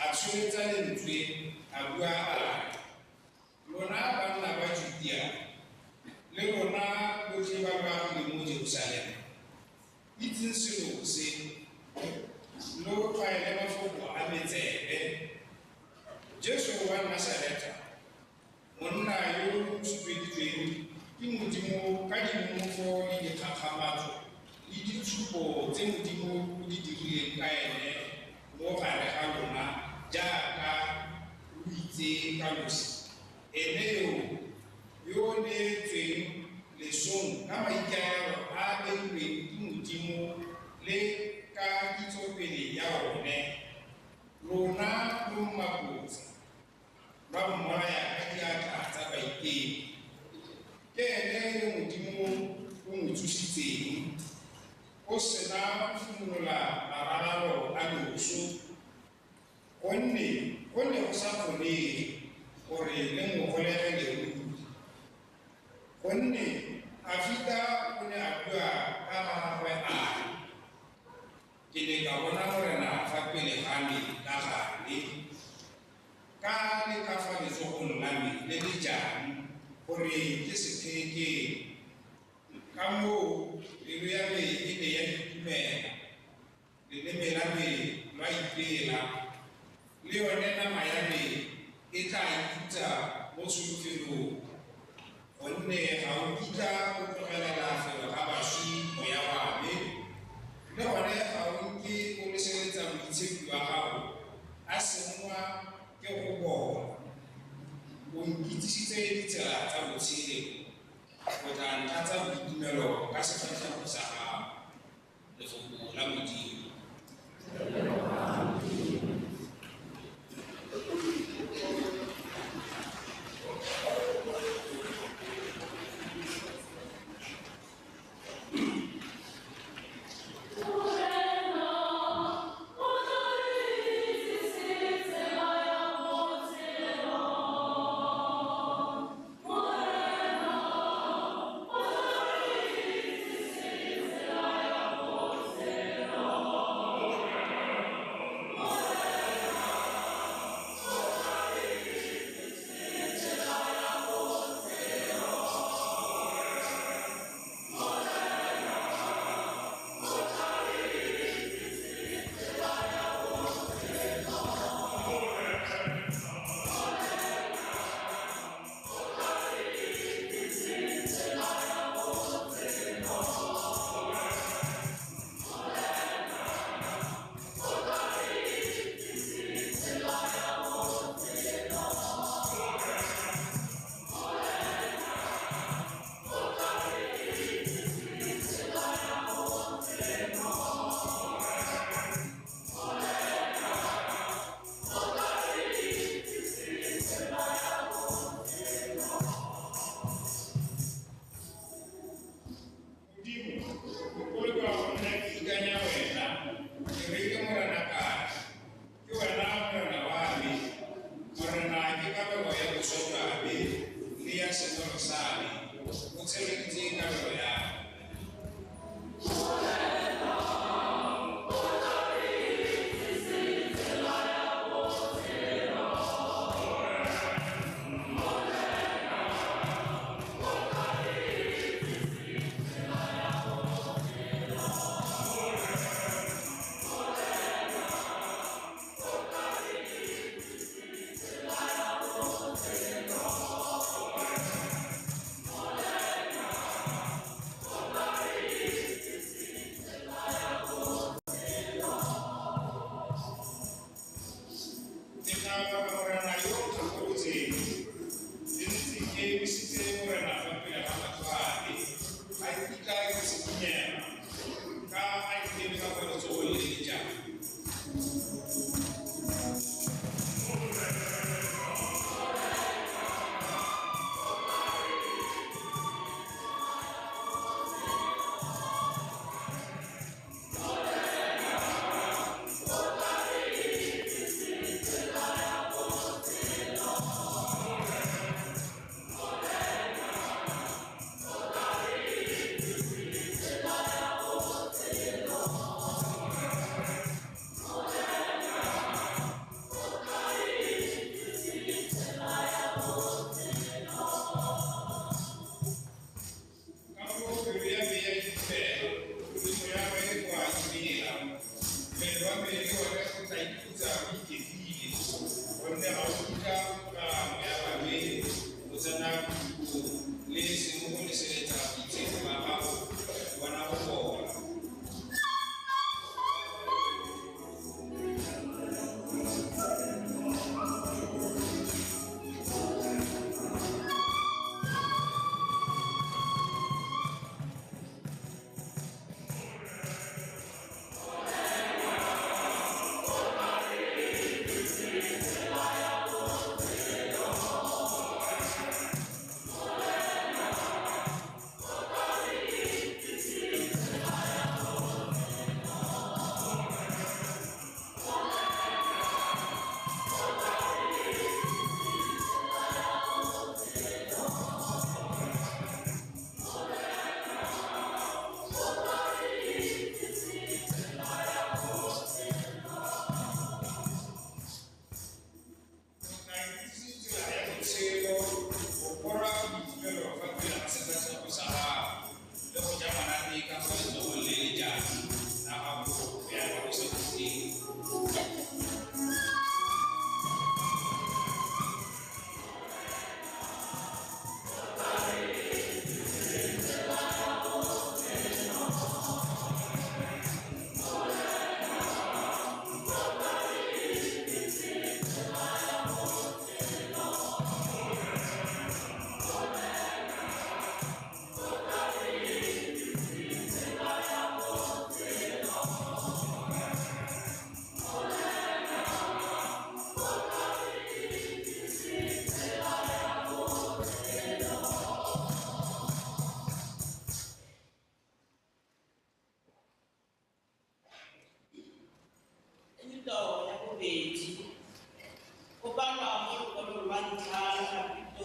A tsholetsa lentswe a bua a re, nonofo le dikgakgamatso le ditshupo tse Modimo o di dirileng ka ene mo gare ga lona jaaka lo itse ka losi. Ene yo o neetsweng lesong ka maikaelelo a a beilweng ke Modimo le ka kitsopele ya one, lona lo mmapotse lwa mmolaya ka diatla tsa baikepi. Ke ene yo Modimo o mo tsositseng, o sena go fumolola maralalo a loso, gonne go ne go sa kgonege gore le mo golegele ruri. Gonne Afita o ne a bua ka ga gagwe a re, ke ne ka bona Morena fa pele ga me ka gale, ka le ka fa letsogong la me le le jang, gore ke se theekele. Ka moo pelo ya me e ne ya itumela, leleme la me lwa ipela, le yone nama ya me e tla ikhutsa mo tsholofelong, gonne ga o kitla o tlogelela felo ga baswi moya wa me, le gone ga o nke o leseletsa moitshepi wa gago a senngwa ke go bola. O nkitsisitse ditsela tsa botshelo, o tla ntlatsa boitumelo ka sefatlhego sa gago. Lefoko la Modimo.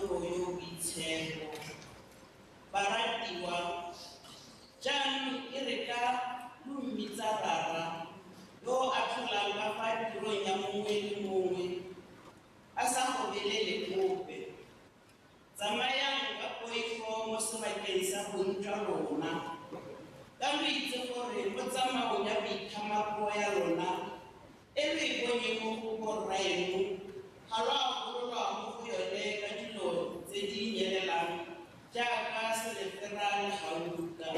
Mogolo yo o boitshepo. Baratiwa, jaanong e re ka lo mmitsa Rara, yo o atlholang ka fa tirong ya mongwe le mongwe, a sa gobelele ope. Tsamayang ka poifo mo sebakeng sa bong jwa lona, ka lo itse gore mo tsamaong ya boithamako ya lona e lo e bonyeng mo go borraeno, ga lo a gololwa mo go yone ka dilo tse di nyelelang jaaka selefera le gauta,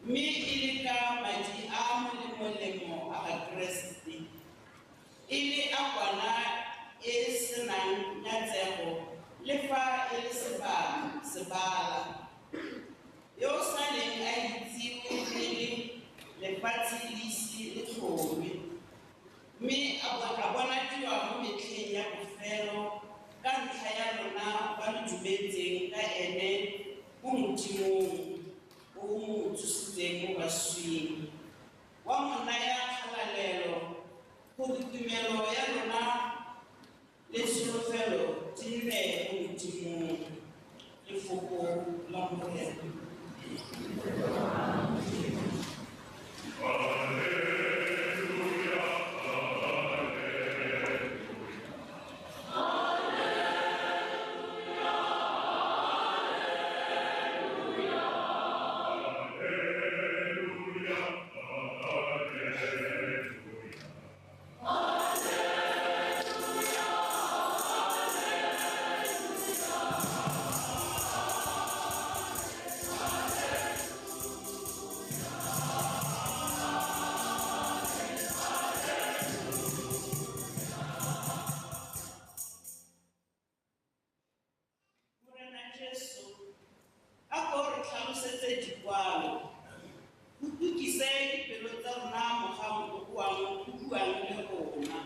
mme e le ka madi a molemolemo a ga Keresete, e le a kwana e e senang nyatsego le fa e le sebala, yo o sa leng a itsiwe pele lefatshe le ise le tlhome, mme a bonadiwa mo metlheng ya bofelo ka ntlha ya lona ba lo dumetseng ka ene mo Modimong o mo tsositseng mo baswing, wa mo naya kgalalelo, gore tumelo ya lona le tsholofelo di nne mo Modimong. Lefoko la Morena. Morena Jesu, a ko re tlhalosetse dikwalo, o tukise dipelo tsa rona mogang o buang le rona.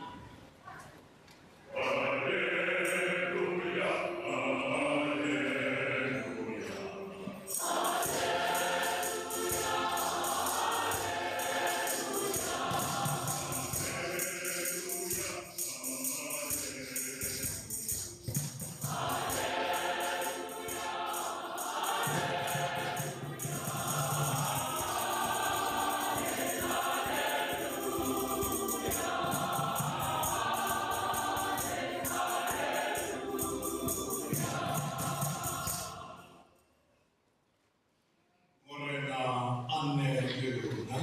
Morena a nne le lona.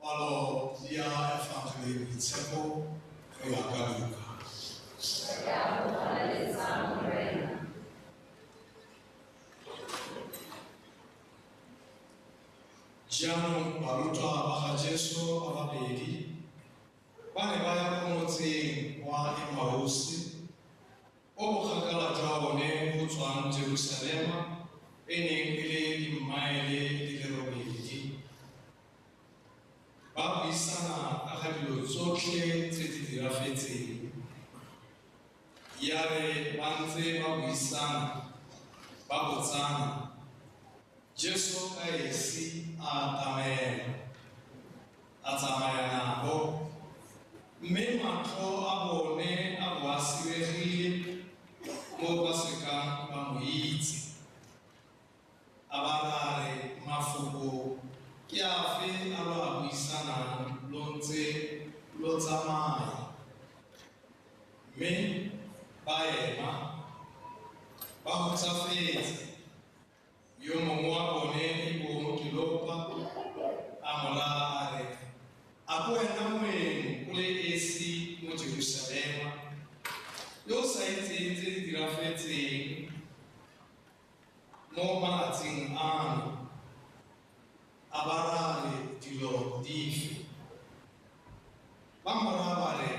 Palo ya Efangeli e Boitshepo go ya ka Luka. Jaanong barutwa ba ga Jesu ba babedi ba ne ba ya ko motseng wa Emausi, o bokgakala jwa bone go tswang Jerusalema e neng e le dimmaele di le 8. Ba buisana ka ga dilo tsotlhe tse di dirafetseng. Ya re ba ntse ba buisana, ba botsana, Jesu ka esi a atamela, a tsamaya nabo, mme matlho a bone a bo a siregile mo ba sekang ba mo itse. A ba raya a re, mafoko ke afe a lo a buisanang lo ntse lo tsamaya? Mme ba ema, ba hutsafetse. Yo mongwe wa bone e bong Kleopa a mo raya a re, a ko wena moeng o le esi mo Jerusalema, yo o sa itseng tse di dirafetseng mo malatsing ano? A ba raya a re, dilo dife? Ba mo raya ba re,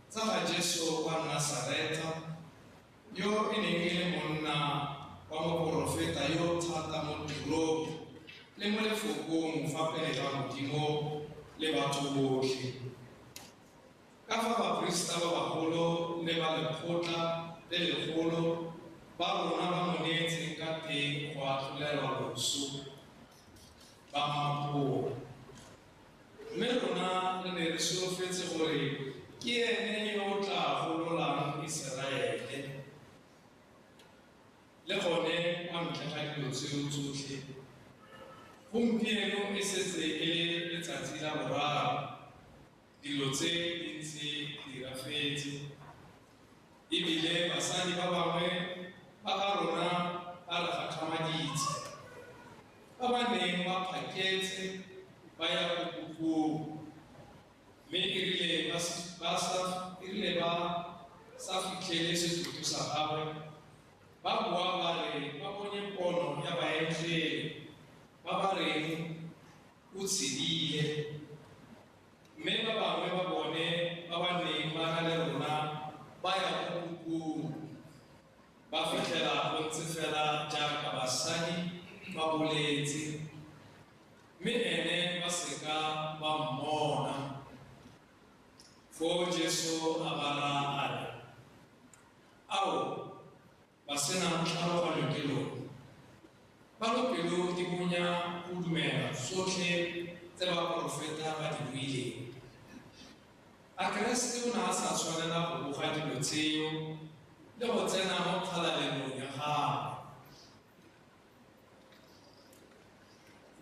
tsa ga Jesu wa Nasaretha, yo e neng e le monna wa moporofeta yo thata mo tirong le mo lefokong fa pele ga Modimo le batho botlhe. Ka fa baprista ba bagolo le ba lekgotla le legolo ba rona ba mo neetseng ka teng go atlholelwa loso, ba mmapola. Mme rona re ne re solofetse gore ke ene yo o tla gololang Iseraele. Le gone kwa ntle ga dilo tseo tsotlhe, gompieno e setse e le letsatsi la boraro, dilo tse di ntse di dirafetse. Ebile basadi ba bangwe ba ga rona ba re gakgamaditse, ba ba neng ba phaketse ba ya ko kopong, mme erile ba sa fitlhele setopo sa gagwe, ba boa ba re ba bone pono ya baengele ba ba reng o tshedile. Mme ba bangwe ba bone ba ba neng ba na le rona ba ya ko kopong, ba fitlhela go ntse fela jaaka basadi ba boletse, mme ene ba seka ba mmona. Foo Jesu a ba raya a re, ao, ba senang tlhaloganyo ke lona, ba lo pelo di bonya go dumela tsotlhe tse baporofeta ba di buileng. A Keresete o ne a sa tshwanela go boga dilo tseo le go tsena mo kgalalelong ya gagwe?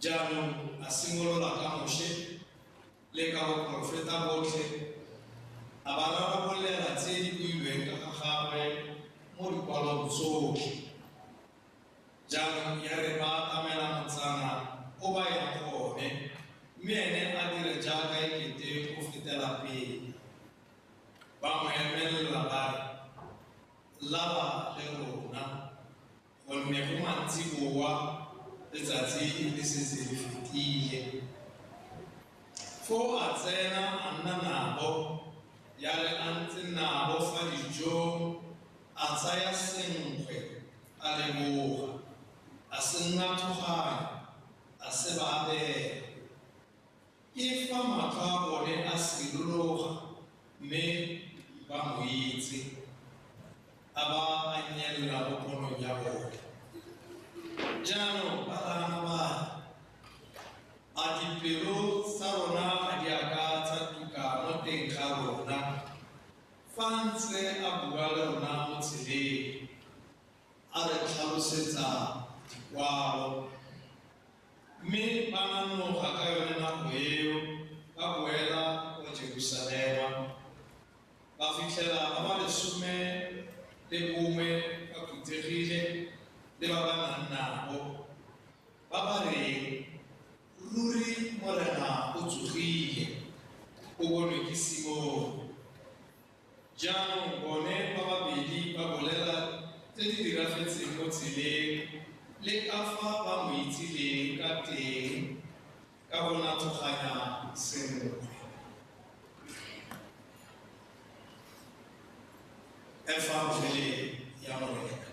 Jaanong a simolola ka Moshe le ka baporofeta botlhe, a ba rarabololela tse di builweng ka ga gagwe mo dikwalong tsotlhe. Jaanong ya re ba atamela motsana o ba yang go one, mme ene a dire jaaka ekete o fetela pele. Ba mo emelela ba re, laba le rona, gonne go mantsiboa, letsatsi le setse le fetile. Foo a tsena a nna nabo, ya re a ntse nabo fa dijong, a tsaya senkgwe a leboga, a se ngathoganya, a se ba abela. Ke fa matlho a bone a sirologa, mme ba mo itse, a ba a nyelela mo ponong ya bone. Jaanong ba raana ba re, a dipelo tsa rona ga di a ka tsa tuka mo teng ga rona fa ntse a bua le rona mo tseleng, a re tlhalosetsa dikwalo? Mme ba nanoga ka yone nako eo, ba boela kwa Jerusalema, ba fitlhela ba ba 11 ba phuthegile le ba ba nang nabo, ba ba reng, ruri Morena o tsogile, o bonwe ke Simone. Jaanong bone ba babedi ba bolela tse di dirafetseng mo tseleng le ka fa ba mo itsileng ka teng ka go nathoganya senkgwe. Efangele ya Morena.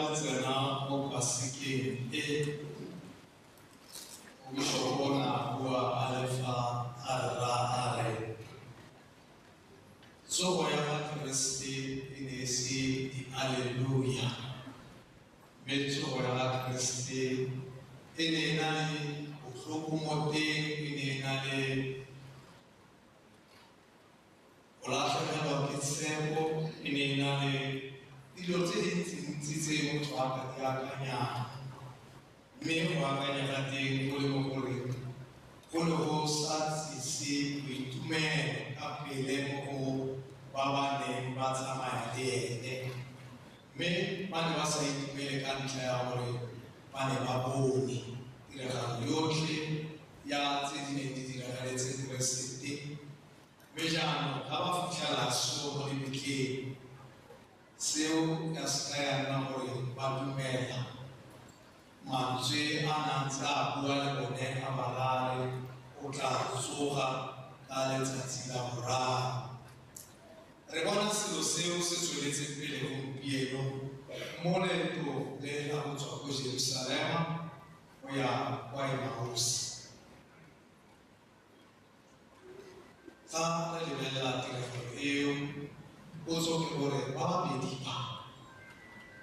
Fa re tsena mo Pasekeng e, Bishop o ne a bua a le fa a re raya a re tsogo ya ga Keresete e ne e se di-alleluia, mme tsogo ya ga Keresete e ne e na le botlhoko mo teng, e ne e na le go latlhegelwa ke tshepo, e ne e na le dilo tse dintsintsi tse motho a ka di akanyang. Mme go akanya ga teng go le mo gore go ne go sa tsise boitumelo ka pele mo go ba ba neng ba tsamaya le ene, mme ba ne ba sa itumele ka ntlha ya gore ba ne ba bone tiragalo yotlhe ya tse di neng di diragaletse Keresete. Mme jaanong ga ba fitlhela seo mo lebitleng, seo ya seka ya nna gore ba dumela mantswe a na ntse a bua le bone a ba rare o tla tsoga ka letsatsi la boraro. Re bona selo seo se tsweletse pele gompieno mo leetong le la go tswa ko Jerusalema go ya kwa Emmaus. Fa re lebelela tiragalo eo, potso ke gore ba babedi ba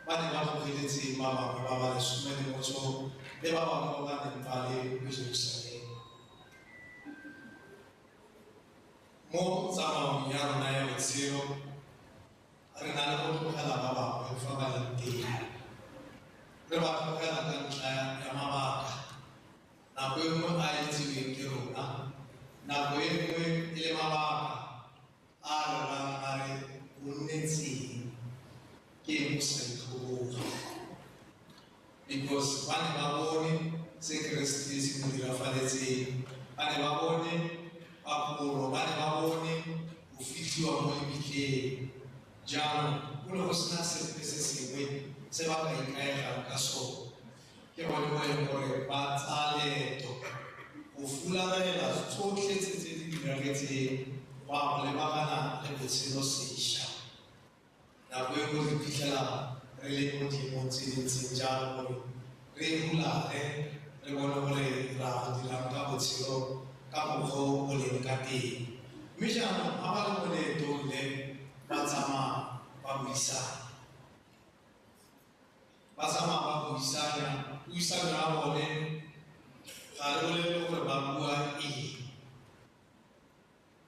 ba ne ba tlogeletse ba bangwe ba ba 18 le ba bangwe ba ba neng ba le ko Jerusalema. Mo tsamaong ya rona ya botshelo, re na le go tlogela ba bangwe fa ba leng teng. Re ba tlogela ka ntlha ya mabaka. Nako e nngwe a itseweng ke rona, nako e nngwe e le mabaka a re rang a re o nnetseng ke eng o sa itlhoboga. Because ba ne ba bone se Keresete se mo dirafaletseng, ba ne ba bone papolo, ba ne ba bone go fitlhiwa mo lebitleng. Jaanong go ne go sena sepe se sengwe se ba ka ikaegang ka sone. Ke gone mo e leng gore ba tsaya leeto go fularela tsotlhe tse tse di diragetseng go ya go lebagana le botshelo sešwa. Nako e nngwe re fitlhela re le mo diemong tse di ntseng jalo gore re hulare re bone gore ra go dirang ka botshelo ka mokgwa o leng ka teng. Mme jaanong ga ba le mo leetong le ba tsamaya ba buisana. Ba tsamaya ba buisana, puisano ya bone ga re bolele gore ba bua eng.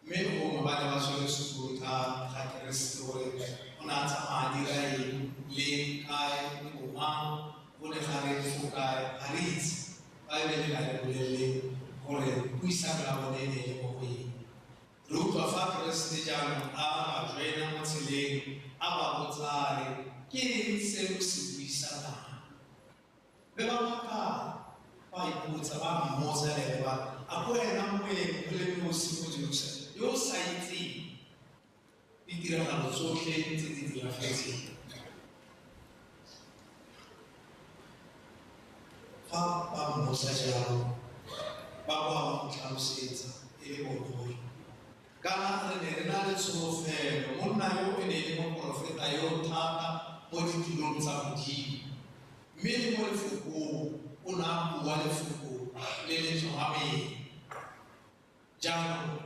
Mme gongwe ba ne ba tshwere sekolo ka ga Keresete gore o ne a tsamaya a dira eng, leng, kae, le bomang, go ne ga re fo kae, ga re itse. Baebele ga re bolelele gore puisano ya bone e ne e le mo go eng. Re utlwa fa Keresete jaanong a ba join-a mo tseleng, a ba botsa a re, ke eng se lo se buisanang? Mme ba makala, ba ipotsa, ba mmotsa le ene ba re, a ko wena moeng o le nosi mo Jerusalema yo o sa itseng ditiragalo tsotlhe tse di diragetseng? Fa ba mmotsa jalo, ba boa ba mo tlhalosetsa e le bone gore kana re ne re na le tsholofelo, monna yo e ne e le moporofeta yo thata mo ditirong tsa Modimo, mme le mo lefokong o ne a bua lefoko le le tlhomameng. Jaanong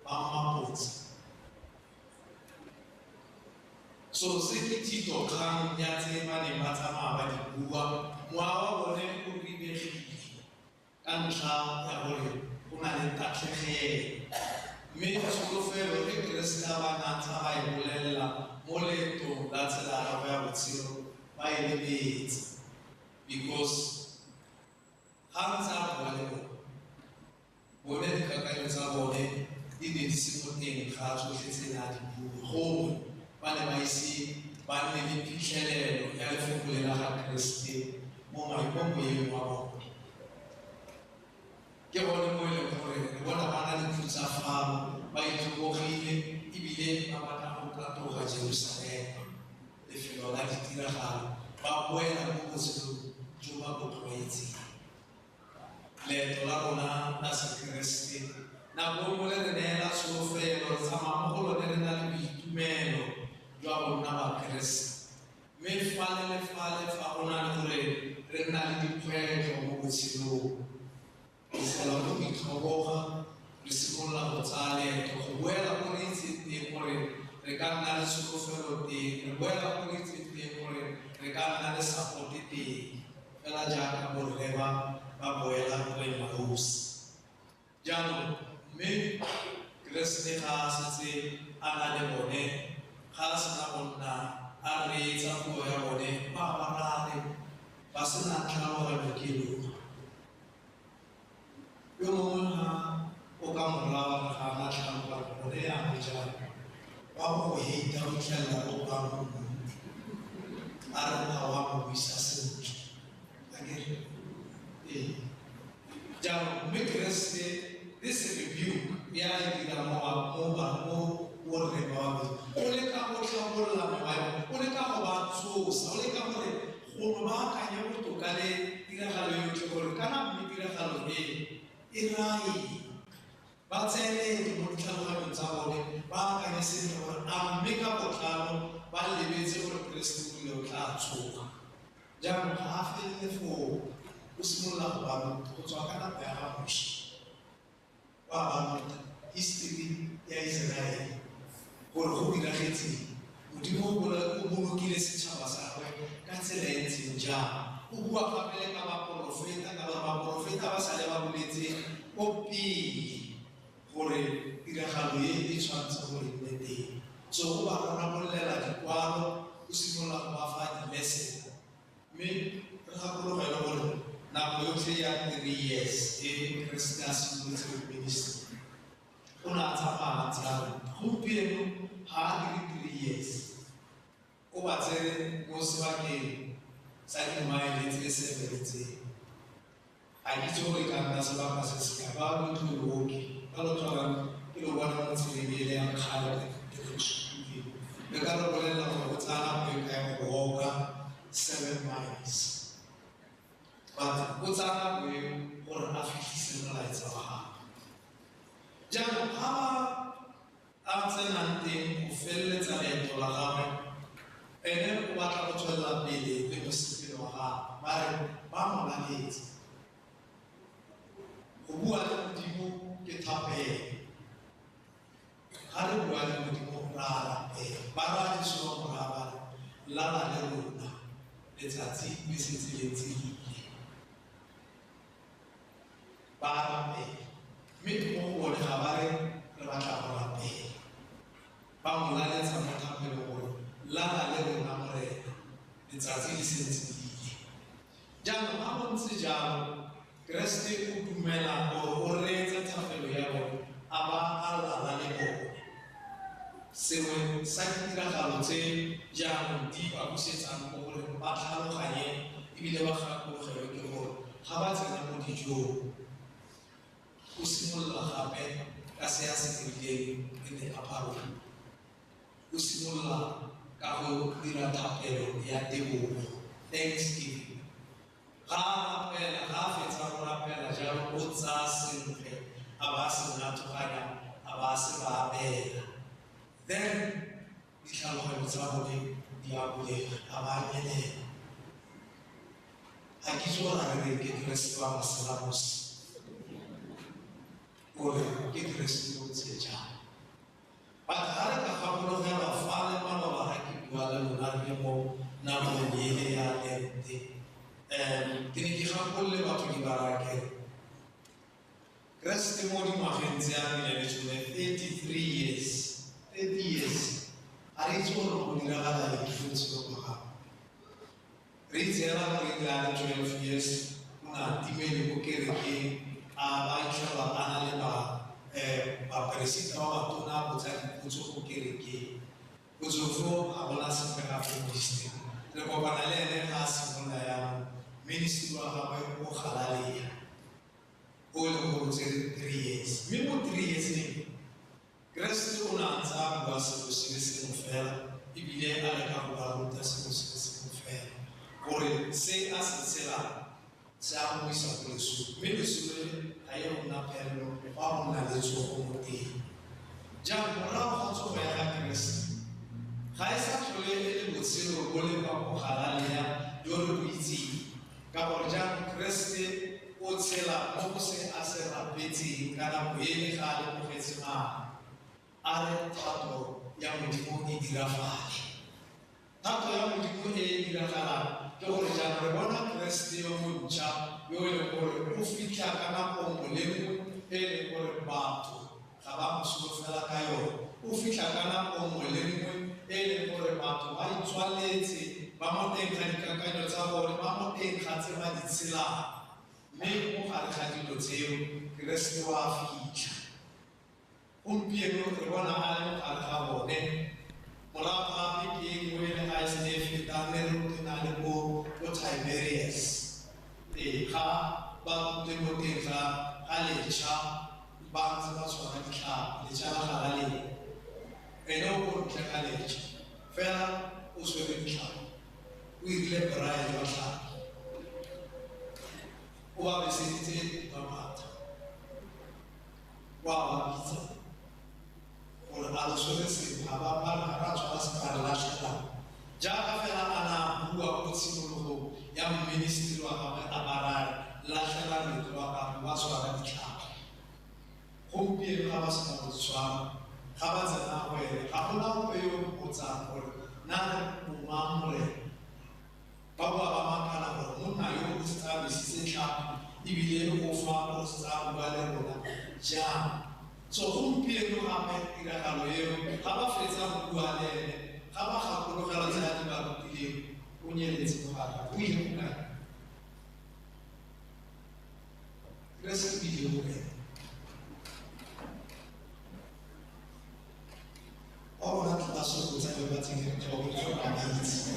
ba mmapotsa. So se ke thitokgang ya tse ba neng ba tsamaya ba di bua, mowa wa bone o ribegile ka ntlha ya gore go na le tatlhegelo. Mme tsholofelo e Keresete a ba na tsa ba e bolelela mo leetong la tsela ya gagwe ya botshelo ba e lebetse. Because ga ntse a bua le bone, bone dikakanyo tsa bone di ne di se mo teng ga tsotlhe tse ne a di bua. Gongwe ba ne ba ise ba nne le phitlhelelo ya lefoko le la ga Keresete mo moyeng wa bone. Ke gone mo e leng gore re bona ba na le khutsafalo, ba itlhobogile ebile ba batla go katoga Jerusalema, lefelo la ditiragalo, ba boela mo botshelong jo ba bo tlwaetseng. Leeto la rona la Sekeresete, nako nngwe le re neela tsholofelo, re tsamaya mo go lone re na le boitumelo jwa go nna Bakeresete. Mme fale le fale fa go na le gore re nna le dikgwetlho mo botshelong, re tlhola go itlhoboga, re simolola go tsaya leeto go boela ko re itseng teng gore re ka nna le tsholofelo teng, re boela ko re itseng teng gore re ka nna le support teng, fela jaaka borre ba ba boela ko Emmaus. Jaanong mme Keresete ga a setse a na le bone, ga a sena go nna a reetsa puo ya bone, ba ba rare ba sena tlhaloganyo ke lona. Yo mongwe ga o ka mo raya wa re ga a na tlhaloganyo, gone yanong jalo ba go hate-a go fitlhelela o ka mo mmung, a re ga wa mo buisa sentle. Akere? Ee. Jaanong mme Keresete, this rebuke ya e dira mo mo borre ba babedi, o leka go tlhabolola mewa ya bone, o leka go ba tsosa, o leka gore gongwe ba akanye botoka le tiragalo yotlhe gore kana mme tiragalo e e raya eng. Ba tseye leeto mo ditlhaloganyong tsa bone, ba akanye sentle gore a mme ka botlalo ba lebetse gore Keresete o rile o tla tsoga. Jaanong ga a felele foo, o simolola go ba ruta go tswa ka nako ya ga Moshe. Wa ba ruta history ya Iseraele gore go diragetseng, Modimo o bolokile setšhaba sa gagwe ka tsela e ntseng jang. O bua gape le ka baporofeta, ka gore baporofeta ba sale ba boletse ko pele gore tiragalo e e tshwanetse gore e nne teng. So o ba rarabololela dikwalo, o simolola go ba fa di-lesson. Mme re gakologelwe gore nako yotlhe ya 3 years e Keresete a simolotse ministry, o ne a tsamaya a ntse a ruta. Gompieno ga a dire 3 years, o ba tsere mo sebakeng sa dimaele tse 7 tse. Ga ke itse gore e ka nna sebaka se se kae. Ba lo tlo lo oke, ba lo tlogang ke lo bona mo tseleng e le ya kgale gompieno. Le ka re bolelela gore go tsaya nako e kae go walk-a 7 miles. But o tsaya nako eo gore a fitlhise molaetsa wa gagwe. Jaanong ga ba a tsenang teng go feleletsa leeto la gagwe, ene o batla go tswelela pele le mosepele wa gagwe. Ba re ba mo laletse. Go bua le Modimo ke thapelo. Ga re bua le Modimo ra rapela. Ba raya Jesu ba mo raya ba re, lala le rona, letsatsi le setse le ntse le ile. Ba rapela. Mme mo go bone ga ba re re batla go rapela. Ba mo laletsa mo thapelong gore lala le rona Morena, letsatsi le sentse le ile. Jaanong ga go ntse jalo, Keresete o dumela gore o reetsa thapelo ya bone, a ba a lala le bone. Sengwe sa ditiragalo tse jaanong di ba busetsang ko gore ba tlhaloganye ebile ba gakologelwe ke gore ga ba tsena mo dijong, o simolola gape ka se a se dirileng in the upper room. O simolola ka go dira thapelo ya tebogo, thanksgiving. Ga a rapela, ga a fetsa go rapela jalo, o tsaya senkgwe, a ba se ngathoganya, a ba se ba abela. Then ditlhaloganyo tsa bone di a bulega, a ba nyelela. Ga ke itse gore a re reng ke Keresete wa maselamose, gore ke Keresete o ntse jang. But ga re ka gakologelwa fa le maloba ga ke bua le lona re le mo nakong ele ya Lente, ke ne ke gakolole batho ke ba raya ke re, Keresete mo dingwageng tse a nnileng le tsone 33 years, 30 years, ga re itse gore go diragala eng mo botshelong ba gagwe. Re itse hela gore e rile a le 12 years, o ne a timele ko kerekeng, a ba itlhela a na le baperesita ba batona a botsa dipotso ko kerekeng. Go tswa foo a bona sepe gape mo history. Re kopana le ene ga a simolola jaanong ministry wa gagwe o Galalea, o e leng gore o tsere 3 years. Mme mo 3 years-eng, Keresete o ne a ntse a bua selo se le sengwe fela, ebile a leka go ba ruta selo se le sengwe fela, gore se a se tshelang se a mo isa ko lesong, mme leso le ga e go nna phelelo fa go nna le tsogo mo teng. Jaanong morago ga tsogo ya ga Keresete, Ga e sa tlhole e le botshelo bo le kwa go Galalea jo re bo itseng, ka gore jaanong Keresete o tshela mo go se a se rapetseng ka nako e le ga a le mo Getsemane, a re thato ya Modimo e dirafale. Thato ya Modimo e e diragalang ke gore jaanong re bona Keresete yo montšha yo e leng gore o fitlha ka nako nngwe le nngwe e leng gore batho ga ba mo solofela ka yone. O fitlha ka nako nngwe le nngwe e leng gore batho ba itswaletse, ba mo teng ga dikakanyo tsa bone, ba mo teng ga tse ba di tshelang. Mme mo gare ga dilo tseo, Keresete wa fitlha. Gompieno re bona a le mo gare ga bone. Morago ga beke e nngwe le ga e sene e feta, mme re o na le ko Tiberias. Ee, ga ba le mo teng ga letšha, ba ntse ba tshwara ditlhapi, letšha la Galalea. Ene o ko ntle ga letšha, fela o tshwere ditlhapi, o irile braai jwa tlhapi, o ba beseditse maphatha, wa ba bitsa gore a lo tshwere sengwe, ga ba ba re ga re a tshwara sengwe, a re latlhelang. Jaaka fela a na a bua ko tshimologong ya ministry wa gagwe, a ba raya latlhela letloa gape, ba tshwara ditlhapi. Gompieno ga ba sena go tshwara, ga ba tsena go ene, ga gona ope yo o mpotsang gore na re o mang Morena. Ba boa ba makala gore monna yo o setse a besitse tlhapi ebile o fa o setse a bua le rona jang. So gompieno gape tiragalo eo, ga ba fetsa go bua le ene, ga ba gakologela tse a di ba rutileng, o nyeletse mo gare, o ile go kae? Keresete o ile go kae? Wa bona tlase go tsaya ba tsene tlhogo ke go itse.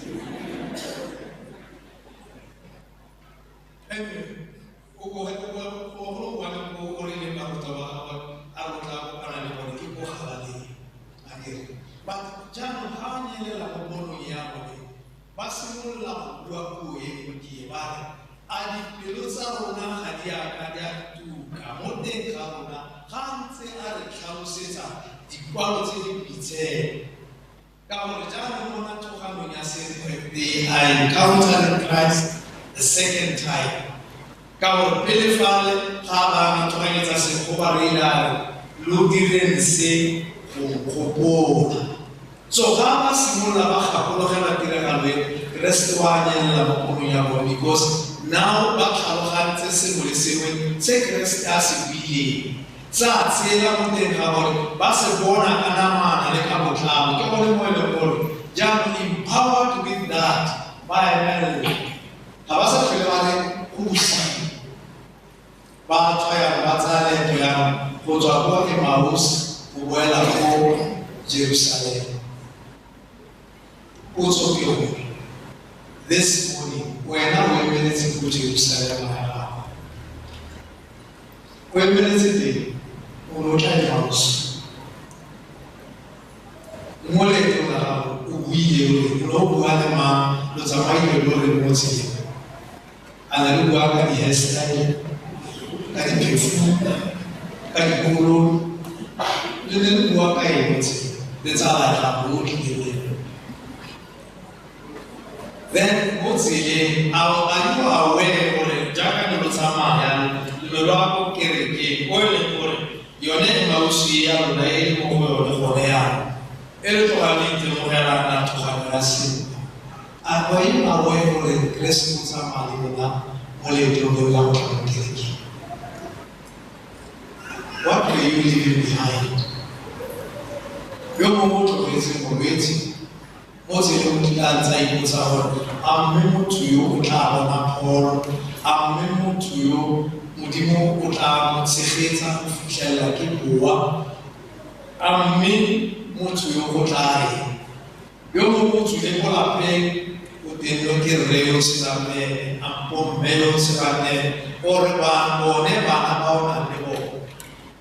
Anyway, o go go go go le go o rile barutwa ba gagwe a re o tla kopana le bone ke ko Galalea, akere. But jaanong ga ba nyelela mo ponong ya bone, ba simolola go bua puo e nngwe ke e, ba re, a dipelo tsa rona ga di a ka di a tuka mo teng ga rona ga ntse a re tlhalosetsa dikwalo tse di boitshepo. Ka gore jaanong mo nathoganong ya senkgwe, they are encountering Christ the second time. Ka gore pele fale ga ba nathoganyetsa senkgwe, ba re ile a re lo direng se go nkgopola. So ga ba simolola ba gakologela tiragalo e, Keresete wa nyelela mo ponong ya bone, because now ba tlhalogantse sengwe le sengwe se Keresete a se buileng, sa tshela mo teng ga bone, ba se bona ka namana le ka botlalo. Ke gone mo e leng gore jaanong empowered with that, ba emelela, ga ba sa tlhole ba re go bosigo. Ba tswa yang, ba tsaya leeto yang go tswa ko Emmaus go boela ko Jerusalem. Potso ke gore, this morning wena o emeletse ko Jerusalem ya gago, o emeletse teng, o ne o tla Emmaus. Mo leetong la gago o buile o re, o ne o bua le mang, lo tsamaile lo re mo tseleng, a ne le bua ka di-hairstyle, ka di-perfume, ka dikolo, le ne le bua ka eng mo tseleng le tsala ya gago o tlile le ene? Then mo tseleng, are you aware gore jaaka ne lo tsamaya le lo lwa ko kerekeng ko e leng gore yone Emmaus e ya rona e le mo go yone gone jaanong, e re tlogang le itemogela nathoganyo ya senkgwe, are you aware gore Keresete o tsamaya le lona mo leetong leo la go tla mo kerekeng? What were you leaving behind? Yo mongwe o tlogetse molwetse mo tseleng, o tlile a ntse a ipotsa gore a mme motho yo o tla bona pholo, a mme motho yo Modimo o tla mo tshegetsa go fitlhelela ke boa, a mme motho yo go tla reng. Yo mongwe o tswile ko lapeng, o teng yo ke rre yo o tshelang le ene, ampo mme yo o tshelang le ene, gore bone bana ba o nang le bone.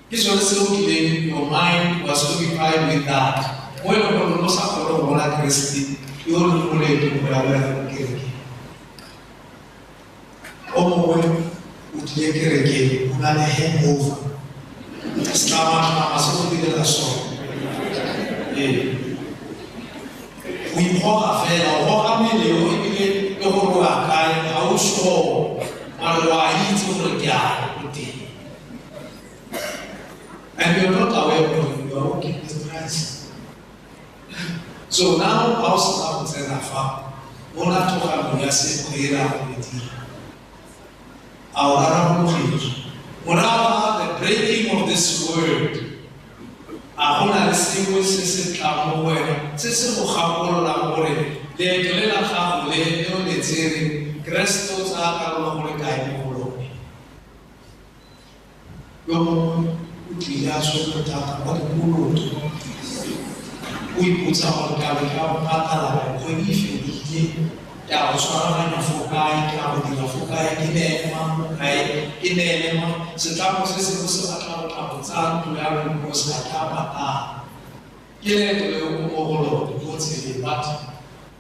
Ke sone se o tlileng, your mind was occupied with that, mo e leng gore o sa kgone go bona Keresete yo o leng mo leetong go ya go ya ko kerekeng. O mongwe o tlile kerekeng, o na le hangover, setlamatlama se go direla sone. Ee, o ikgoga fela, o goga mmele o ebile le gore o ya kae ga o sure, mare o a itse gore ke a ko teng. And you are not aware of you are walking with Christ. So now ga o sena go tsena fa mo nathoganong ya senkgwe e re a go e dira, a o rarabologetswe morago ga the breaking of this word? A go na le sengwe se se tlang mo go wena se se go gakololang gore leeto le la gago le le o le tsere, Keresete o tsaya karolo go le kae mo go lone? Yo mongwe o tlile a tshwere bothata ba dikoloto, o ipotsa gore ka be ka go patala kgwedi e fedile, ke a go tshwaraganya fo kae, ke a go dira fo kae, ke neele mang mo kae, ke neele mang? Setlamo se sengwe se batla go tla go tsaya ntlo ya me because ga ke a patala. Ke leeto le o mo go lone mo tseleng. But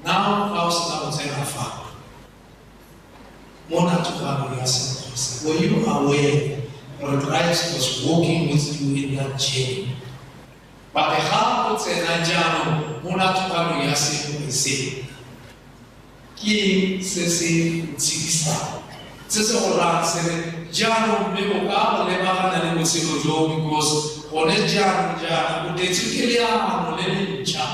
now ga o sena go tsena fa mo nathoganong ya senkgwe se, were you aware gore Christ was walking with you in that journey? But ga o tsena jaanong mo nathoganong ya senkgwe se, ke eng se se go tshedisang, se se go rayang se re jaanong mme o ka go lebagana le botshelo jo, because gone jaanong jaana o tetswe ke leano le le ntšha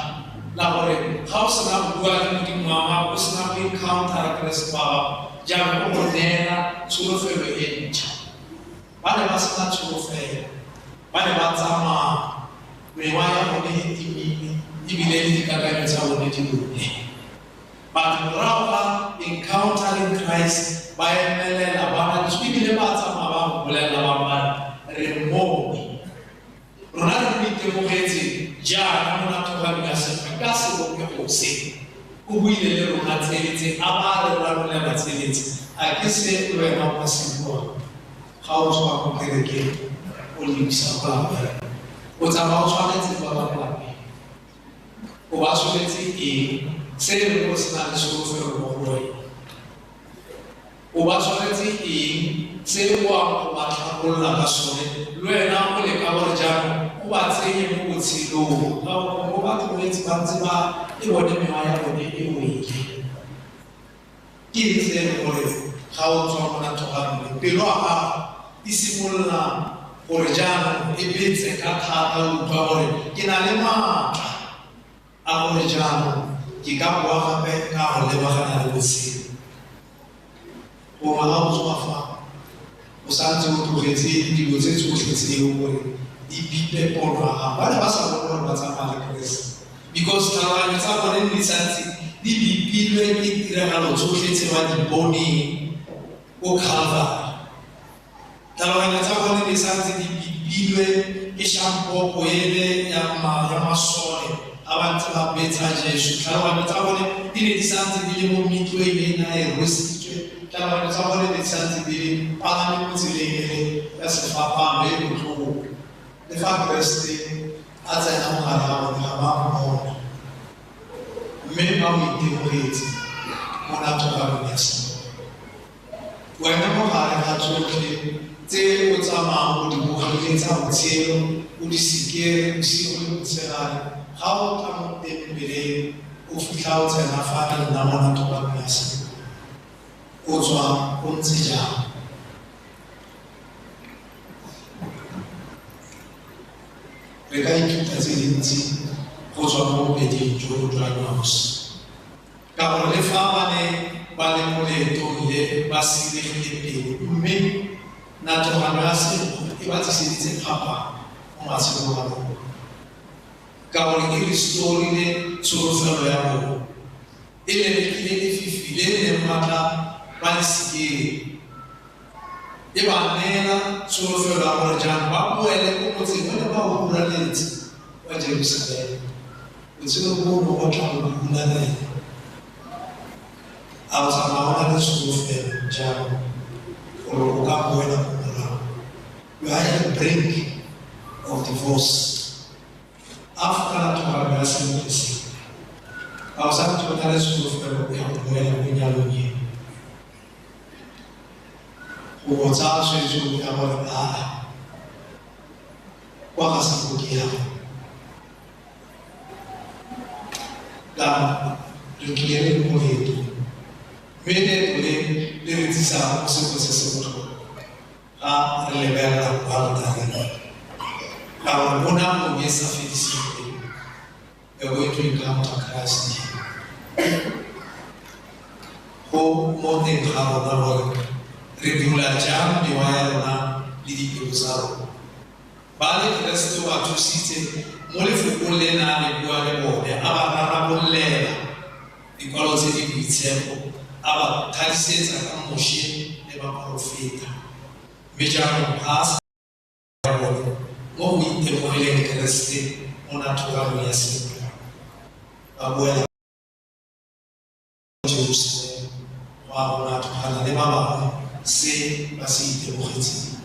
la gore ga o sena go bua le Modimo wa gago, o sena go encounter Keresete wa gago, jaanong o go neela tsholofelo e ntšha? Ba ne ba sena tsholofelo, ba ne ba tsamaya mewa ya bone e timile ebile le dikakanyo tsa bone di lone. But morago ga encountering Christ, ba emelela, ba na ebile ba tsamaya ba go bolelela ba ba re mmone. Rona re mo itemogetse jaana mo nathoganong ya senkgwe ka sebopego se, o buile le rona tseletse, a ba re ranolela tseletse. A ke se le wena o ka se buang ga o tswa ko kerekeng o lebisa kwa lapeng? O tsamaya o tshwanetse kwa ba lapeng, o ba tshwanetse eng se e leng gore se na le tsholofelo mo go wena? O ba tshwanetse eng se o yang go ba tlhabolola ka sone, le wena o leka gore jaanong o ba tsenye mo botshelong, ka gore mo ba tlogetse ba ntse ba e bone mewa ya bone e wele? Ke eng se e leng gore ga o tswa mo nathoganong pelo ya gago e simolola gore jaanong e betse ka thata, o utlwa gore ke na le maatla a gore jaanong ke ka boa gape ka go lebagana le botshelo? Gongwe ga o tswa fa o santse o tlogetse dilo tse tsotlhe tseo gore di bipe pono ya gago. Ba ne ba sa bone gore ba tsamaya le Keresete because tlhaloganyo tsa bone di santse di bipilwe ke tiragalo tsotlhe tse ba di boneng ko Calvary. Tlhaloganyo tsa bone di santse di bipilwe ke shampoko ele ya masole a ba ntse ba betsa Jesu. Tlhaloganyo tsa bone di ne di santse di le mo metlweng e na e rwesitswe. Tlhaloganyo tsa bone di santse di le palame mo tseleng ele ya sefapano e botlhoko. Le fa Keresete a tsena mo gare ga bone, ga ba mmona, mme ba mo itemogetse mo nathoganong ya senkgwe. Wena mo gare ga tsotlhe tse o tsamayang o di bogile tsa botshelo, o di sikere bosigo le motshegare, ga o tla mo tempeleng o fitlha o tsena fa le nna mo nathoganong ya senkgwe, o tswa o ntse jang? Re ka ithuta tse dintsi go tswa mo bobeding jo jwa Emmaus, ka gore le fa ba ne ba le mo leetong le ba siregile pele, mme nathogano ya senkgwe e ba tliseditse phapang mo matshelong a bone, ka gore e restorile tsholofelo ya bone e lelekile lefifi le le neng batla ba le sikere, e ba neela tsholofelo ya gore jaanong ba boele ko motseng o ne ba o huraletse wa Jerusalema. Botshelo bo bo batla go huralela, a o tsamaya o na le tsholofelo jaanong gore o ka boela ko morago? You are at the brink of divorce. After nathogano ya senkgwe se, a o santse o na le tsholofelo ya go boela ko nyalong eo? Go tsaya tshwetso ya gore aa kwa ga se go ke yang. Ka re tlile re le mo leetong, mme leeto le le re tsisa mo sengwe se se botlhokwa ga re lebelela kwa altareng, ka gore mo nakong e sa fediseng pelo, we are going to encounter Christ here. Go mo teng ga rona gore re dula jang mewa ya rona le dipelo tsa rona. Ba le Keresete o ba thusitse mo lefokong le na le bua le bone, a ba rarabollela dikwalo tse di boitshepo, a ba thadisetsa ka Moshe le baporofeta. Mme jaanong ga a sa bone mo go itemogeleng Keresete mo nathoganong ya senkgwe, ba boela Jerusalema go a go nathogana le ba bangwe se ba se itemogetseng.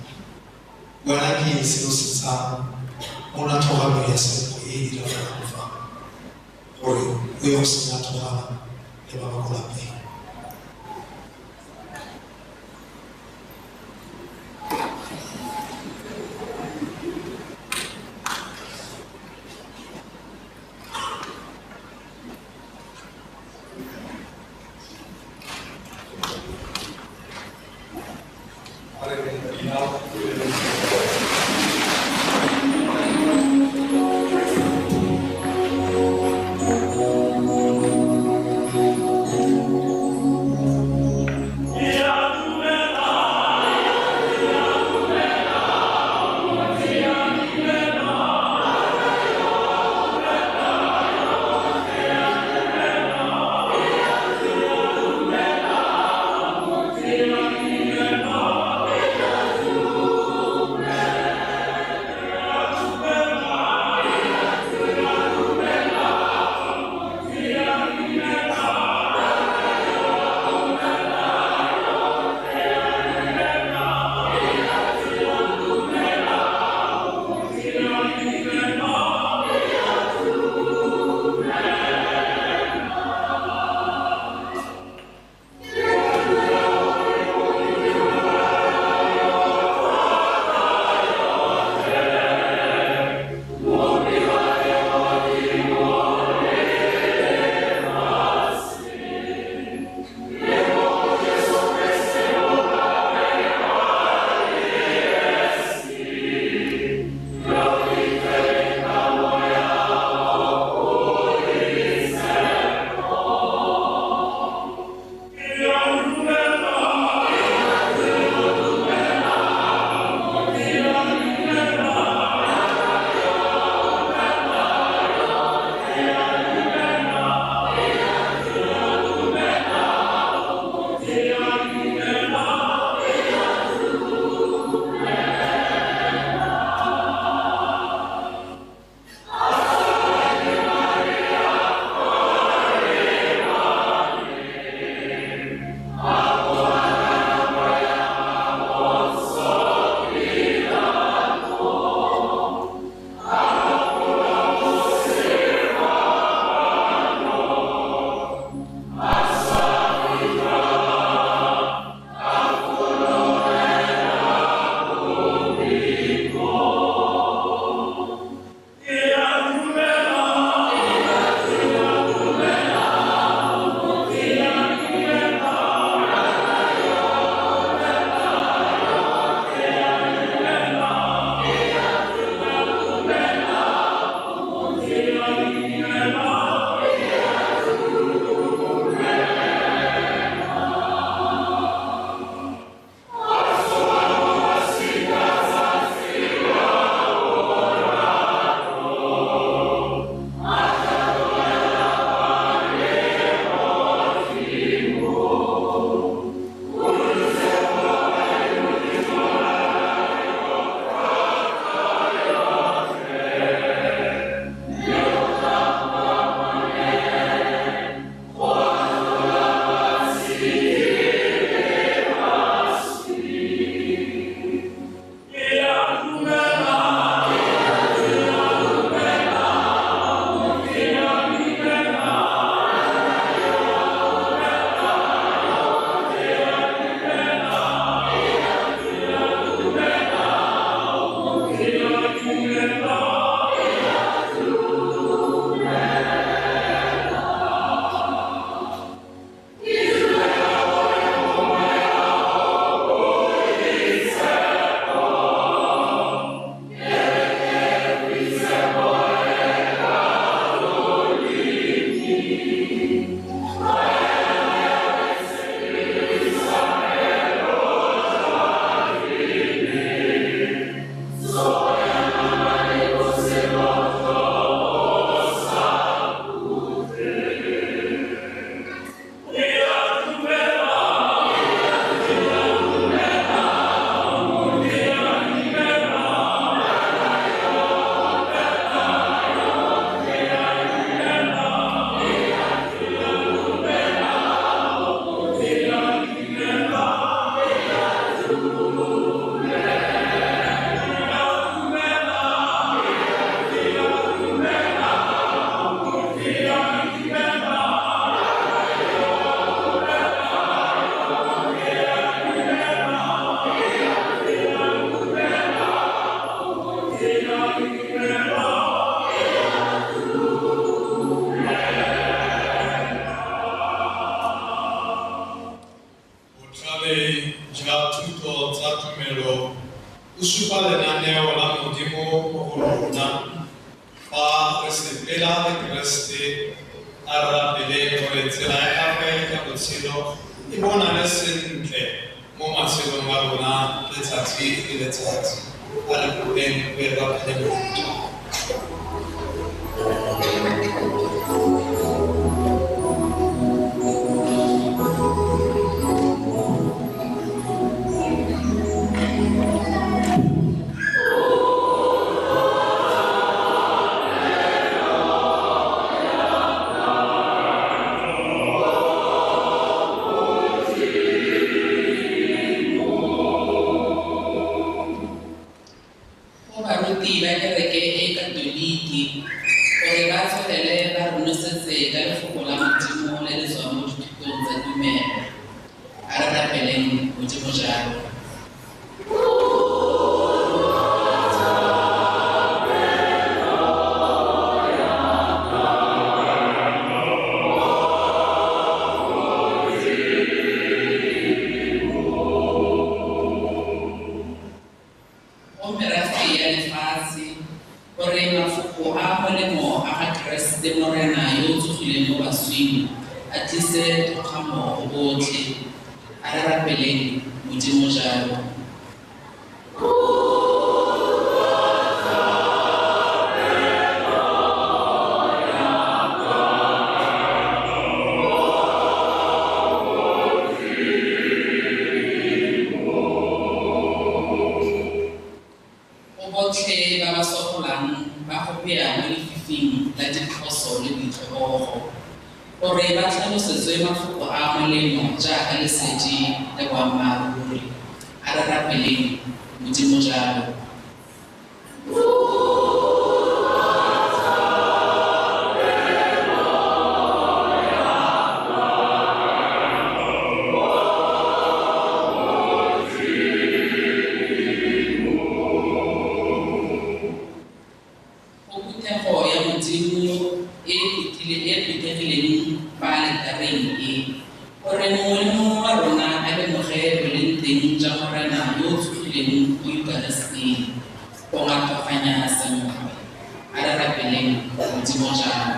Wena ke eng se o se tsayang mo nathoganong ya senkgwe e e diragalang fa gore o ye go se nathogana le ba ba ko lapeng? Yeah. Botlhale jwa thuto tsa tumelo o supa lenaneo la Modimo mo go rona fa re sepela le Keresete a re rapeleng gore tsela ya gagwe ya botshelo e bonale sentle mo matshelong a rona letsatsi le letsatsi. A re kopeng re rapele Modimo. Go baruti ba kereke e Katoliki gore ba tswelele ba re nosetse ka lefoko la Modimo le le tswang mo dithutong tsa tumelo. A re rapeleng Modimo jalo. Go merafe ya lefatshe gore mafoko a molemo a ga Keresete Morena yo o tsogileng mo baswing a tlise thokgamo go botlhe. A re rapeleng Modimo jalo. Go botlhe ba ba sokolang ba gopeya mo lefifing la diphoso le boitlhobogo gore ba tlhalosetswe mafoko a molemo jaaka lesedi le boammaaruri. A re rapeleng Modimo jalo. Go phuthego ya Modimo e phuthegileng fa aletareng e, gore mongwe le mongwe wa rona a lemoge boleng teng jwa Morena yo o tsogileng mo Eukaristeng go ngatoganya senkgwe. A re rapeleng Modimo jalo.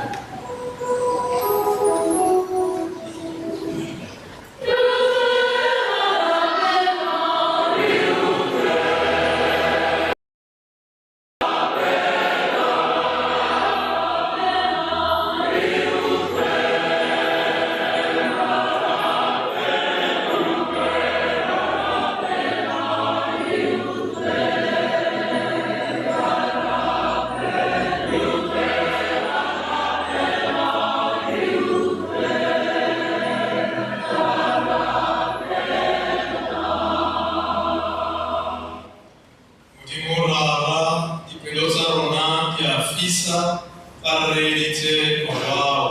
Modimo Rara, dipelo tsa rona di a fisa fa re reeditse morao.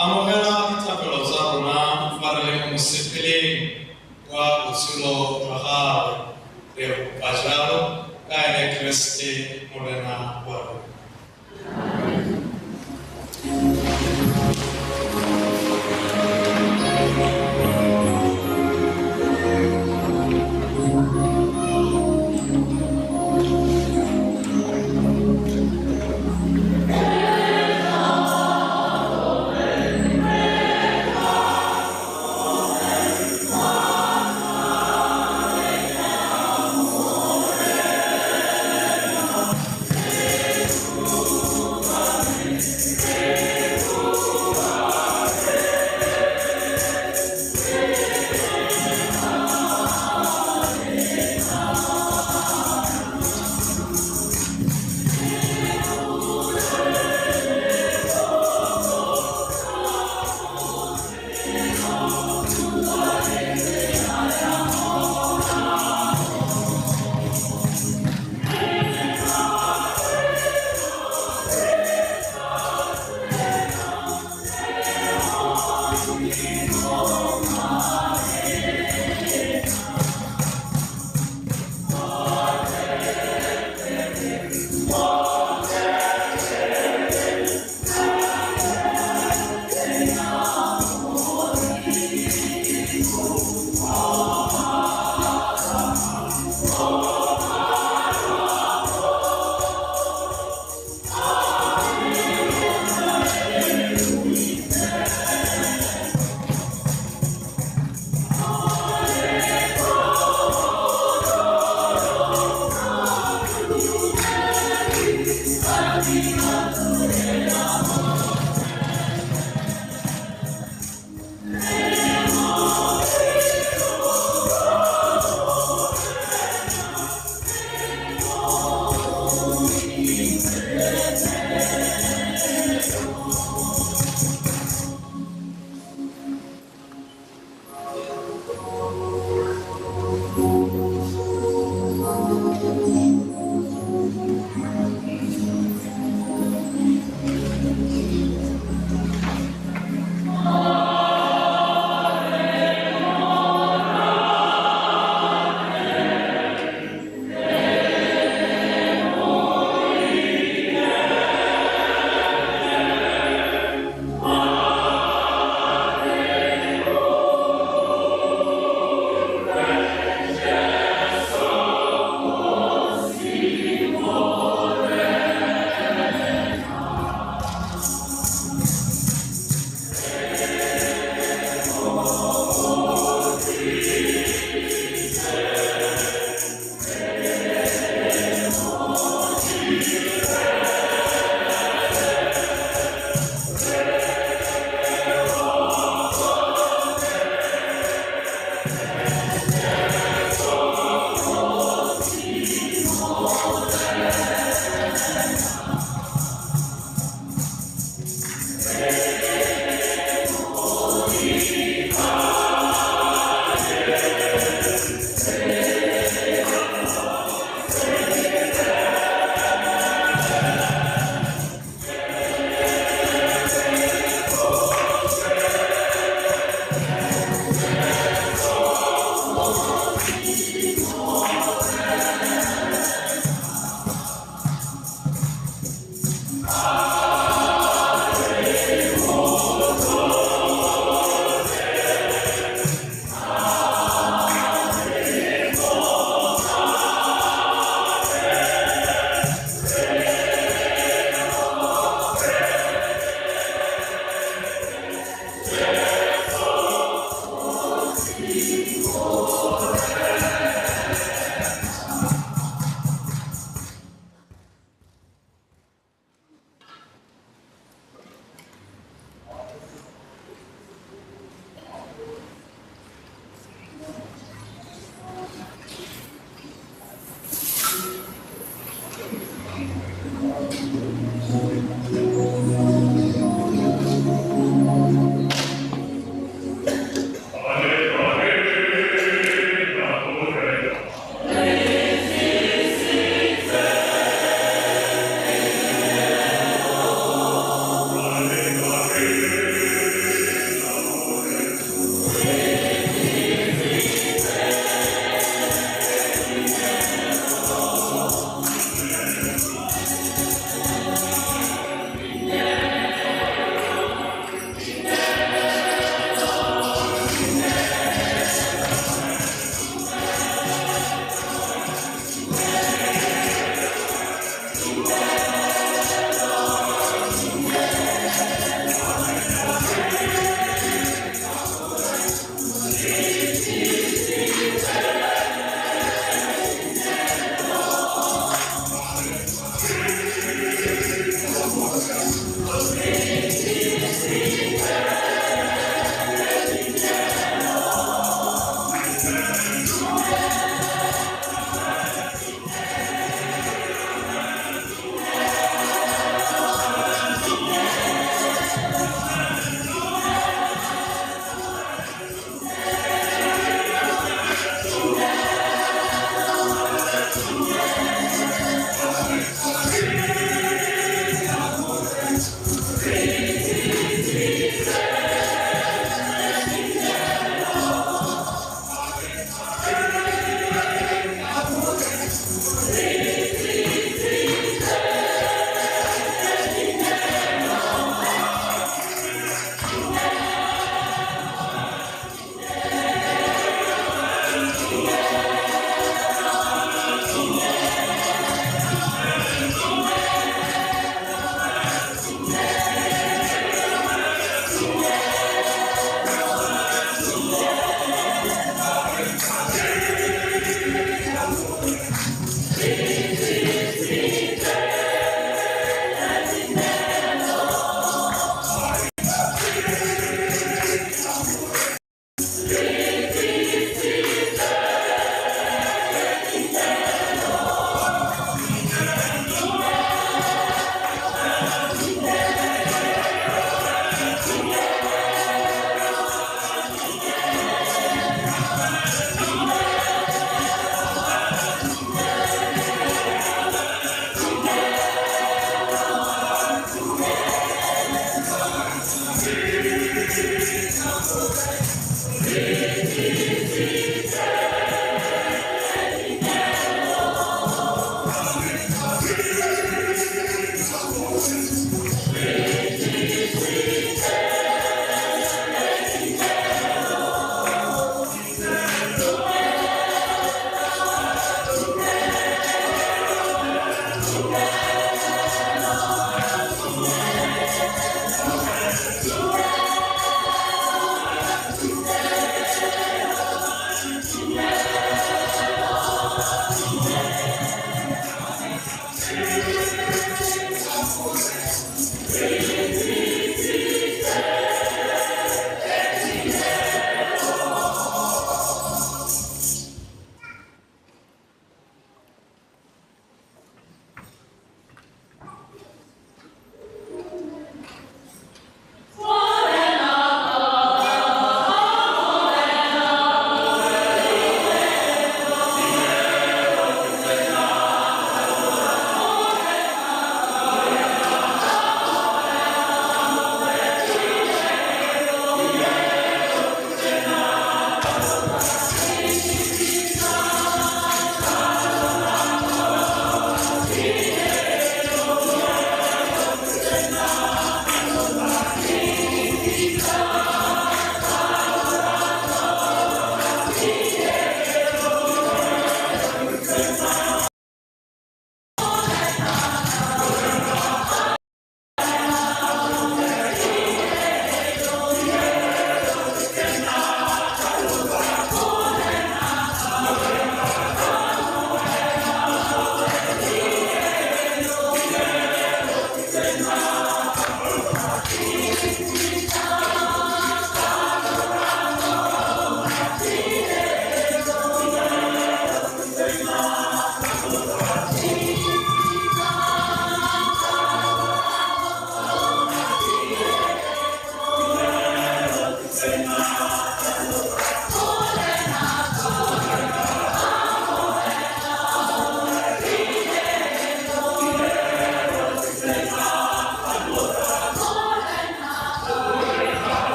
Amogela dithapelo tsa rona fa re le mo mosepeleng wa botshelo jwa gagwe. Re kopa jalo ka ene Keresete Morena wa rona. Amen. Amen.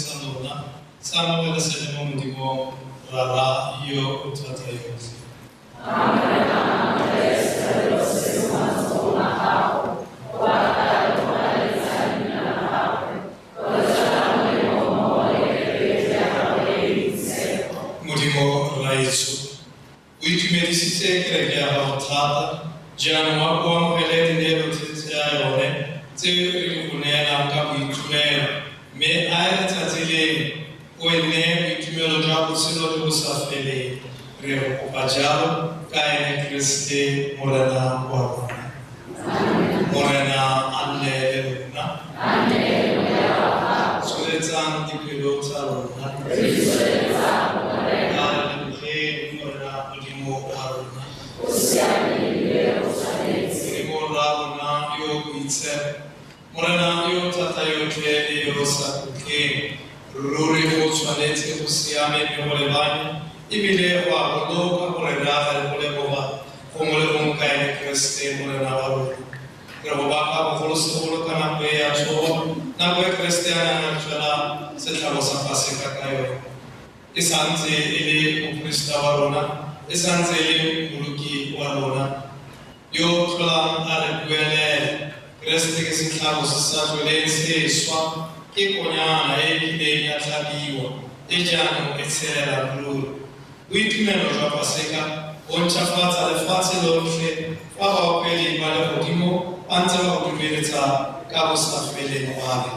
sa lona se amogelesege mo Modimong Rara yo o thata yotlhe. Modimo Rraetsho, o itumedisitse kereke ya gago thata, jaanong wa ko amogele dineelo tse tsa yone tse re di go neelang ka boitumelo, mme a e letsatsi lengwe o e neye boitumelo jwa botshelo jo bo sa feleng. Re go kopa jalo ka ene Keresete Morena wa rona. Morena a nne le lona. Tsholetsang dipelo tsa lona. A re lebogeng Morena Modimo wa rona. Modimo Rra rona yo o boitshepo, Morena yo o thata yotlhe le yo o sa khutleng, ruri go tshwanetse go siame mme go lebanye, ebile go a boloka gore re age le go leboga gongwe le gongwe ka ene Keresete Morena wa rona. Re go baka bogolosegolo ka nako e ya tsogo, nako e Keresete a neng a tswela setlhabo sa Paseka ka yone. E sa ntse e le moporista wa rona, e sa ntse e le mmoloki wa rona, yo o tlholang a re buelela. Keresete ke setlhabo se sa tlholeng se swa, ke konyana e e kileng ya tlhabiwa, e jaanong e tshelela ruri. Boitumelo jwa Paseka bo ntšhafatsa lefatshe lotlhe fa baopedi ba legodimo ba ntse ba go dumeletsa ka bo sa feleng ba re.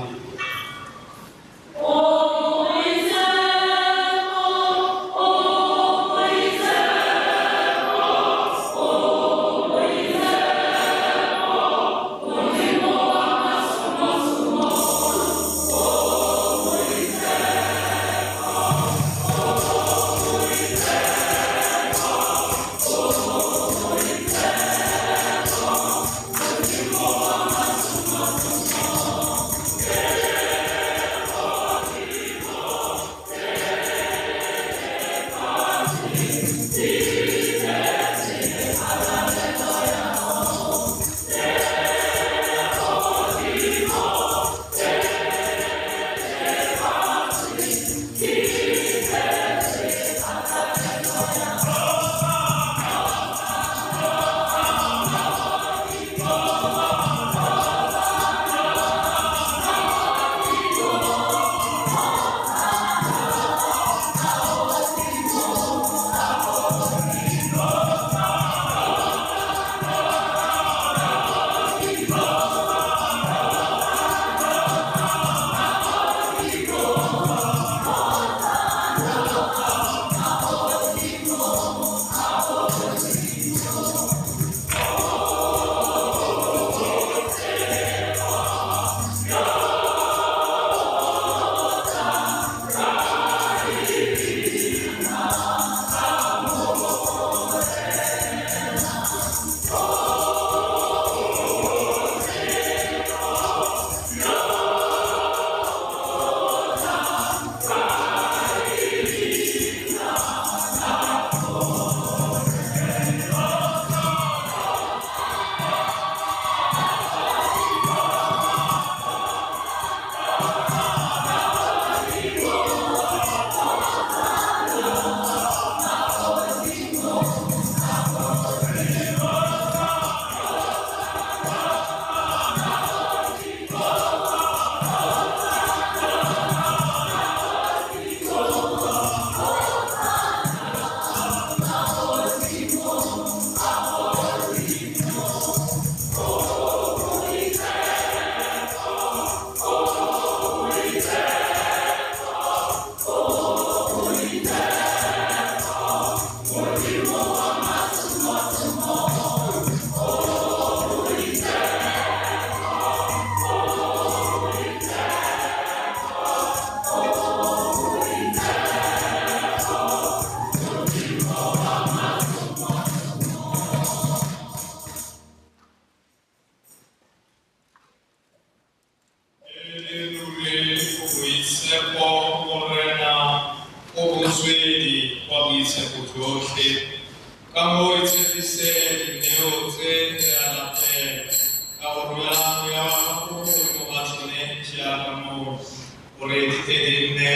gore di tle di nne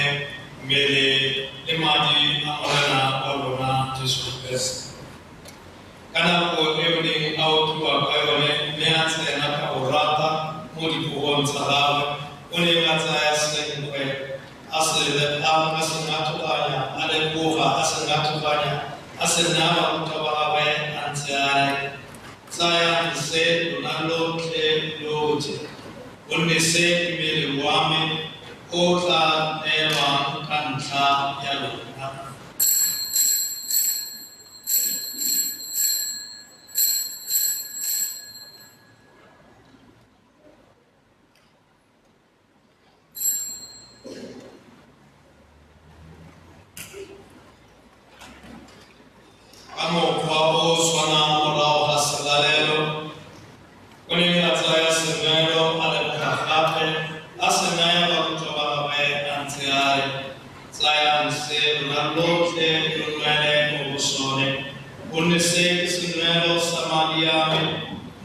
mmele le madi a Morena wa rona Jesu Keresete. Ka nako e o neng a okiwa ka yone mme a tsena ka go rata mo dipogong tsa gagwe, o ne a tsaya senkgwe a se ngathoganya, a leboga, a se ngathoganya, a se naya barutwa ba gagwe a ntse a re, tsayang se lona lotlhe lo je, gonne se ke mmele wa me o tla neelwang ka ntlha ya lona. Ka mokgwa o tshwanang morago ga selalelo, o ne a tsaya senwelo, a leboga gape, a se naya barutwa ba gagwe a ntse a re, tsayang se lona lotlhe lo nwele mo go sone, gonne se ke senwelo sa madi a me,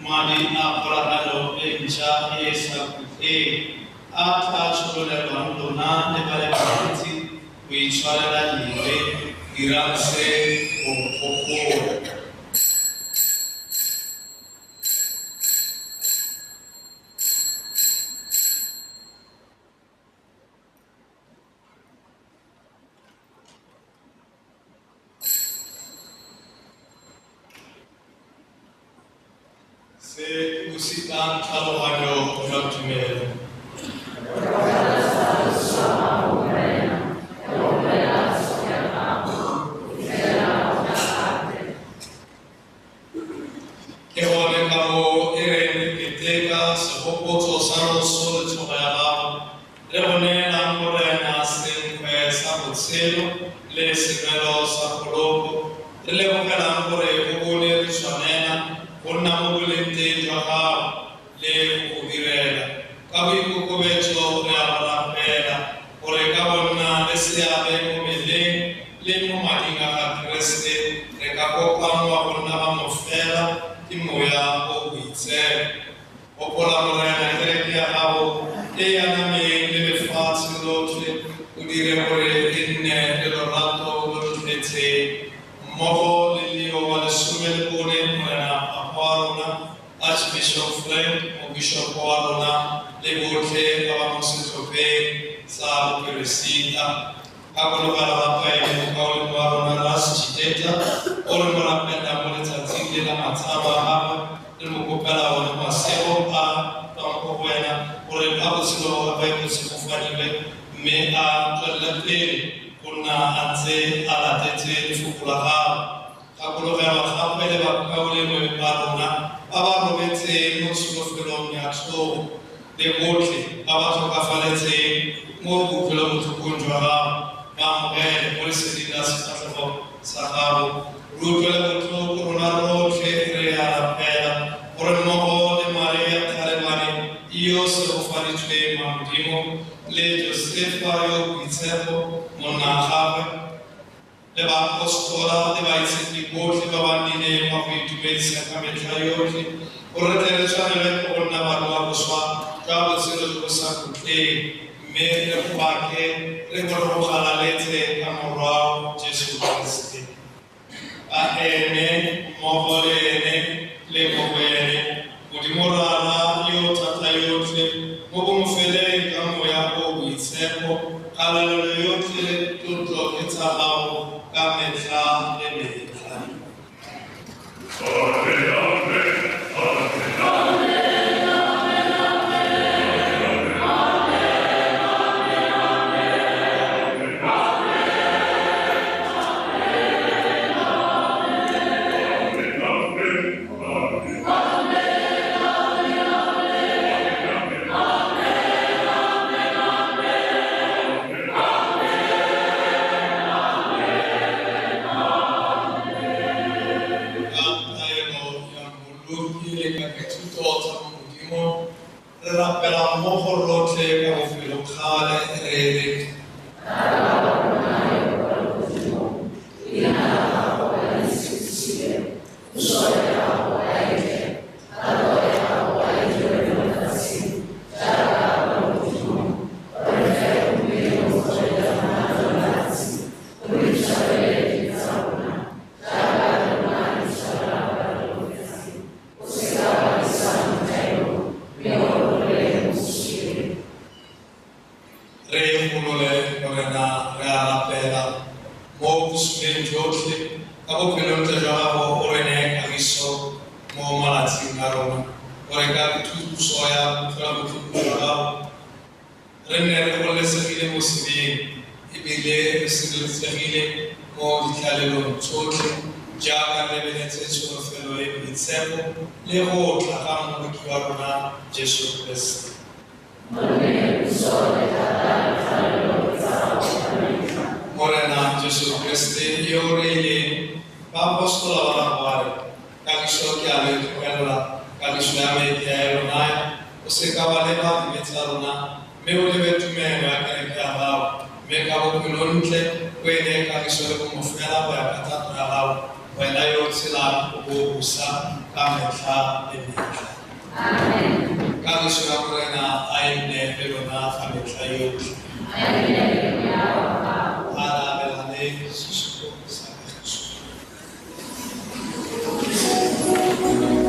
madi a kgolagano e ntšha e e sa khutleng, a tla tshololelwang lona le ba le bantsi go itshwarela dibe. Dirang se go nkgopola. Se ke bositang tlhaloganyo jwa tumelo. Ke gone ka moo e reng re keteka segopotso sa loso le tsogo ya gago, re go neelang Morena senkgwe sa botshelo le senwelo sa poloko, re lebogelang gore o bone re tshwanela go nna mo bolengteng jwa gago le go go direla. Ka boikokobetso re a go rapela gore ka go nna le seabe mo mmeleng le mo mading a ga Keresete re ka kopanngwa go nna ba mofela ke moya o boitshepo. Gopola Morena kereke ya gago e e anameng le lefatshe lotlhe, o dire gore e nne le lorato lo lo tletseng, mmogo le Leo wa 14 Morena Papa wa rona, Archbishop Frank, Mobishopo wa rona, le botlhe ba ba mo setlhopheng sa boperesita. Gakologela gape mokaulengwe wa rona Ras Chiteta, o re mo rapela mo letsatsing le la matsalo a gagwe, re mo kopela one masego a tswang ko go wena gore ka botshelo ba gagwe bo segofadiwe, mme a tswelele pele go nna a ntse a latetse lefoko la gagwe. Gakologelwa gape le bakaulengwe ba rona ba ba robetseng mo tsholofelong ya tsogo, le botlhe ba ba tlhokafaletseng mo bophelobotlhokong jwa gago, ba amogele mo leseding la sefatlhego sa gago. Re utlwele botlhoko rona rotlhe, re a rapela gore mmogo le Maria Kgarebane yo segofaditsweng wa Modimo, le Josefa yo boitshepo monna wa gagwe, le baapostola le baitshepi botlhe ba ba nnileng wa go itumedisa ka metlha yotlhe, gore re tle re tshwanelwe ke go nna barua boswa jwa botshelo jo bo sa khutleng, mme re go bake re bo re go galaletse ka Morwao Jesu Keresete. Ka ene, mmogo le ene, le mo go ene, Modimo Rara yo thata yotlhe, mo bomofeleng ka moya o boitshepo, kgalalelo yotlhe le tlotlo ke tsa gago ka metlha le metlha. Amen, amen, amen. Ka taelo Morena, re a rapela mo bosuleng jotlhe ka bopelontle jwa gago o re neye kagiso mo malatsing a rona, gore ka thuso ya kutlwelobotlhoko jwa gago re nne re gololesegile mo sebeng ebile re sireletsegile mo ditlalelong tsotlhe jaaka re lebeletse tsholofelo e boitshepo le go tla ga Mmoloki wa rona Jesu Keresete. Morena Jesu Keresete yo o reileng baapostola ba gago wa re, kagiso ke a lo e tlogelela, kagiso ya me ke a e lo naya, o seka wa leba dibe tsa rona, mme o lebe tumelo ya kereke ya gago, mme ka bopelontle o e neye kagiso le bongwe fela go ya ka thato ya gago, wena yo o tshelang o bo o busa ka metlha le metlha. Kagiso ya Morena a e nne le lona ka metlha yotlhe. A re abelane sesupo sa kagiso. Amen.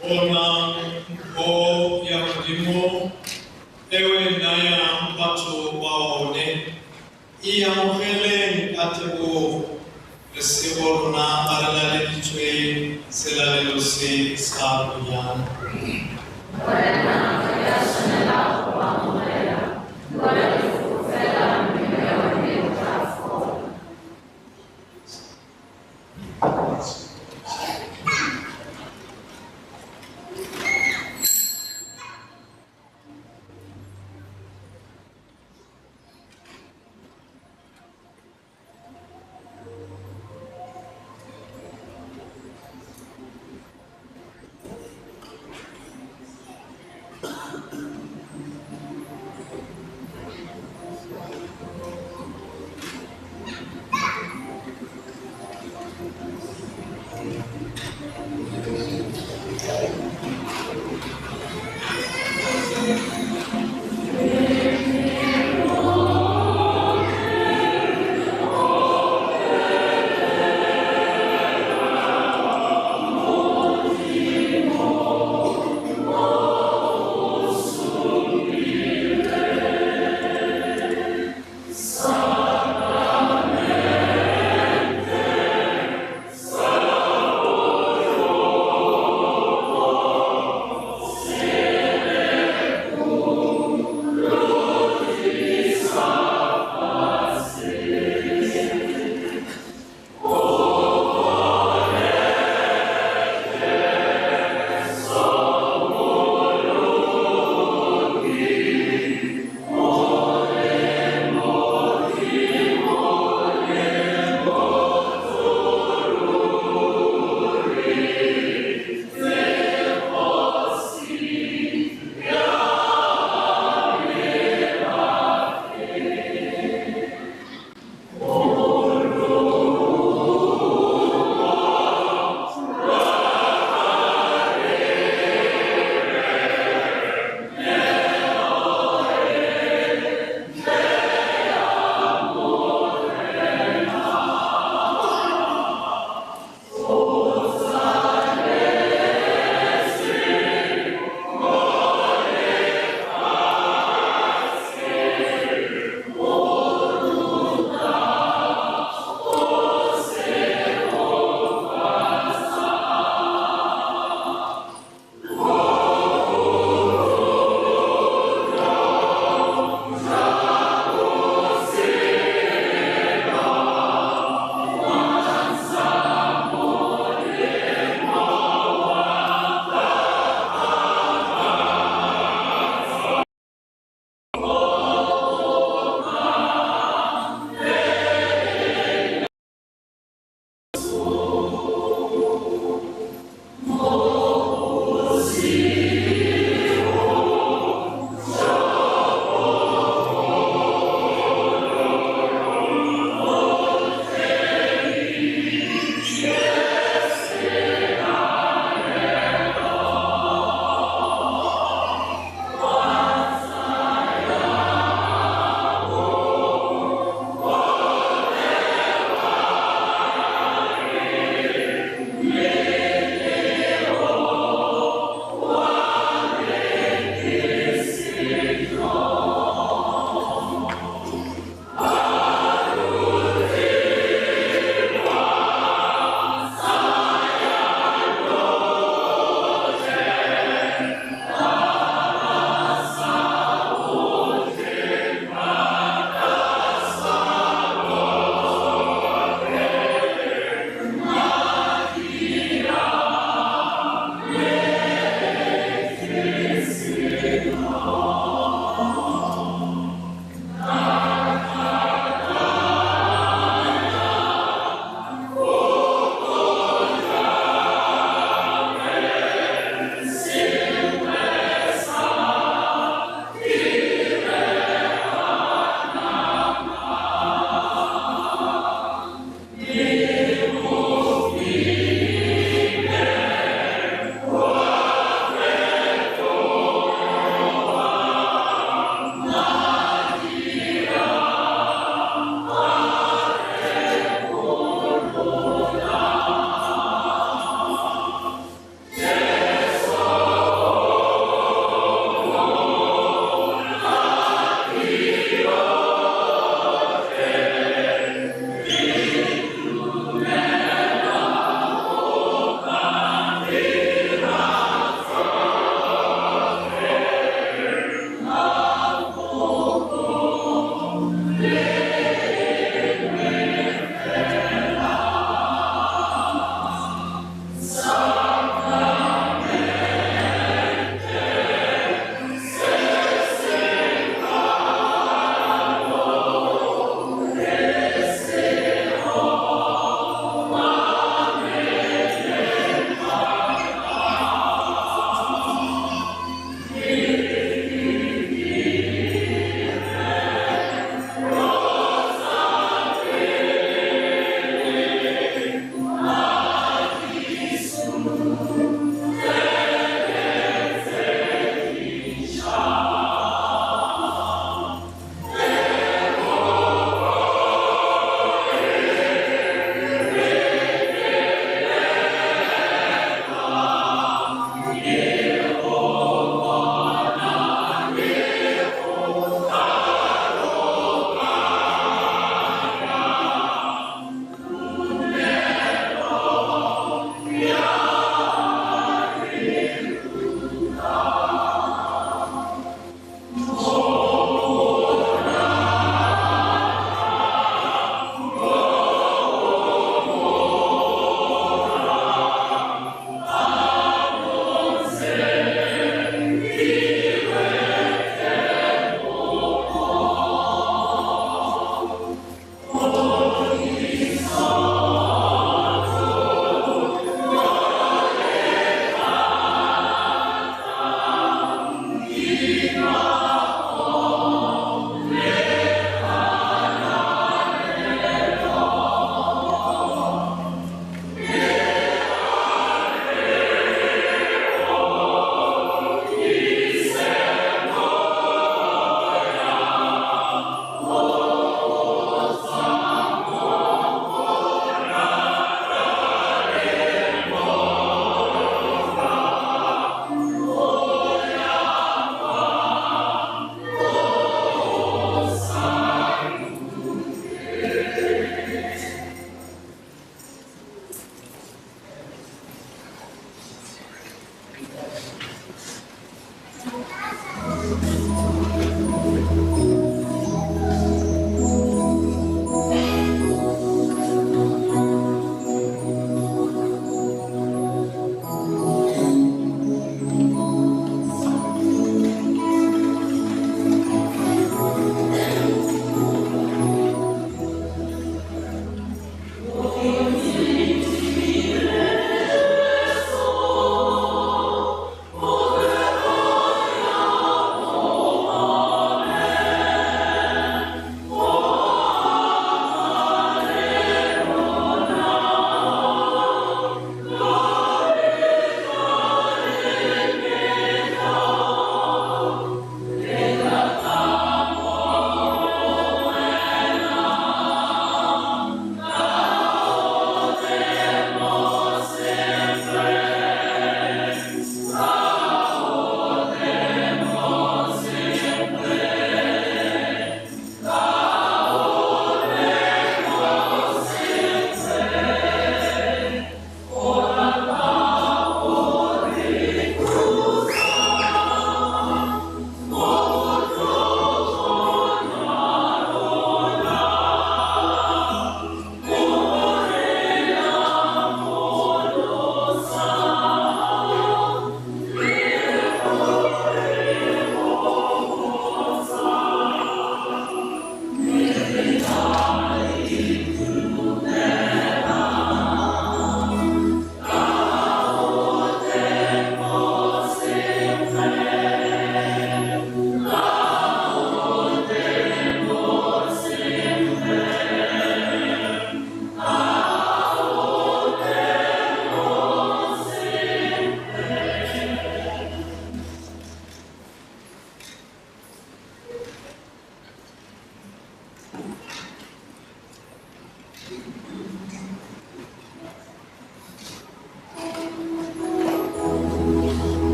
Bonang mpho ya Modimo e o e nayang batho ba one, e amogeleng ka tebogo. Lesego rona ba re laleditsweng selalelo se sa bonyana. Morena, re a tshwanela go amogela, bua lefoko fela mme moya wa me o tla fola.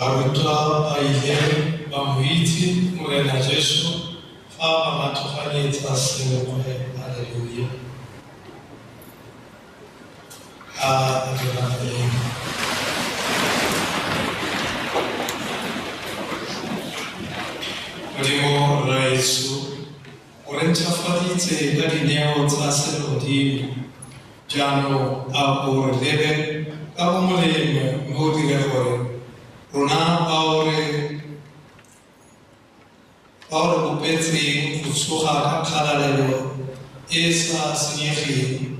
Barutwa ba ile ba mo itse Morena Jesu fa ba mathoganyetsa senkgwe. Haleluya. A re rapeleng. Modimo Rraetsho, o re ntšhafaditse ka dineo tsa selegodimo. Jaanong a ko re lebe ka bomolemo mme o dire gore rona bao re bopetseng go tsoga ka kgalalelo e e sa senyegeng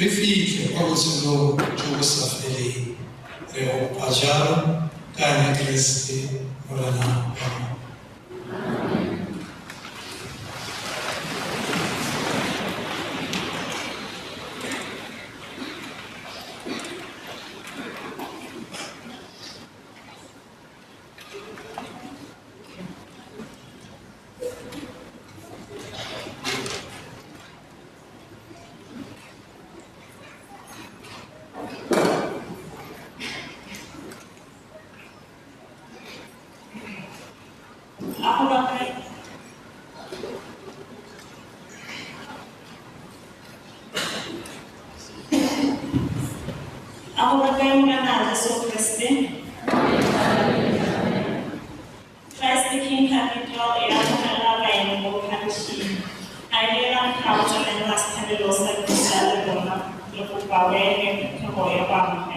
re fitlhe kwa botshelong jo bo sa feleng. Re kopa jalo ka ene Keresete Morena wa rona. Christ the King Cathedral e amogela baeng mo pharishing. A e neela ga o tswelela setlhabelo sa misa le bona le kopa o eme phuthego ya go amogela.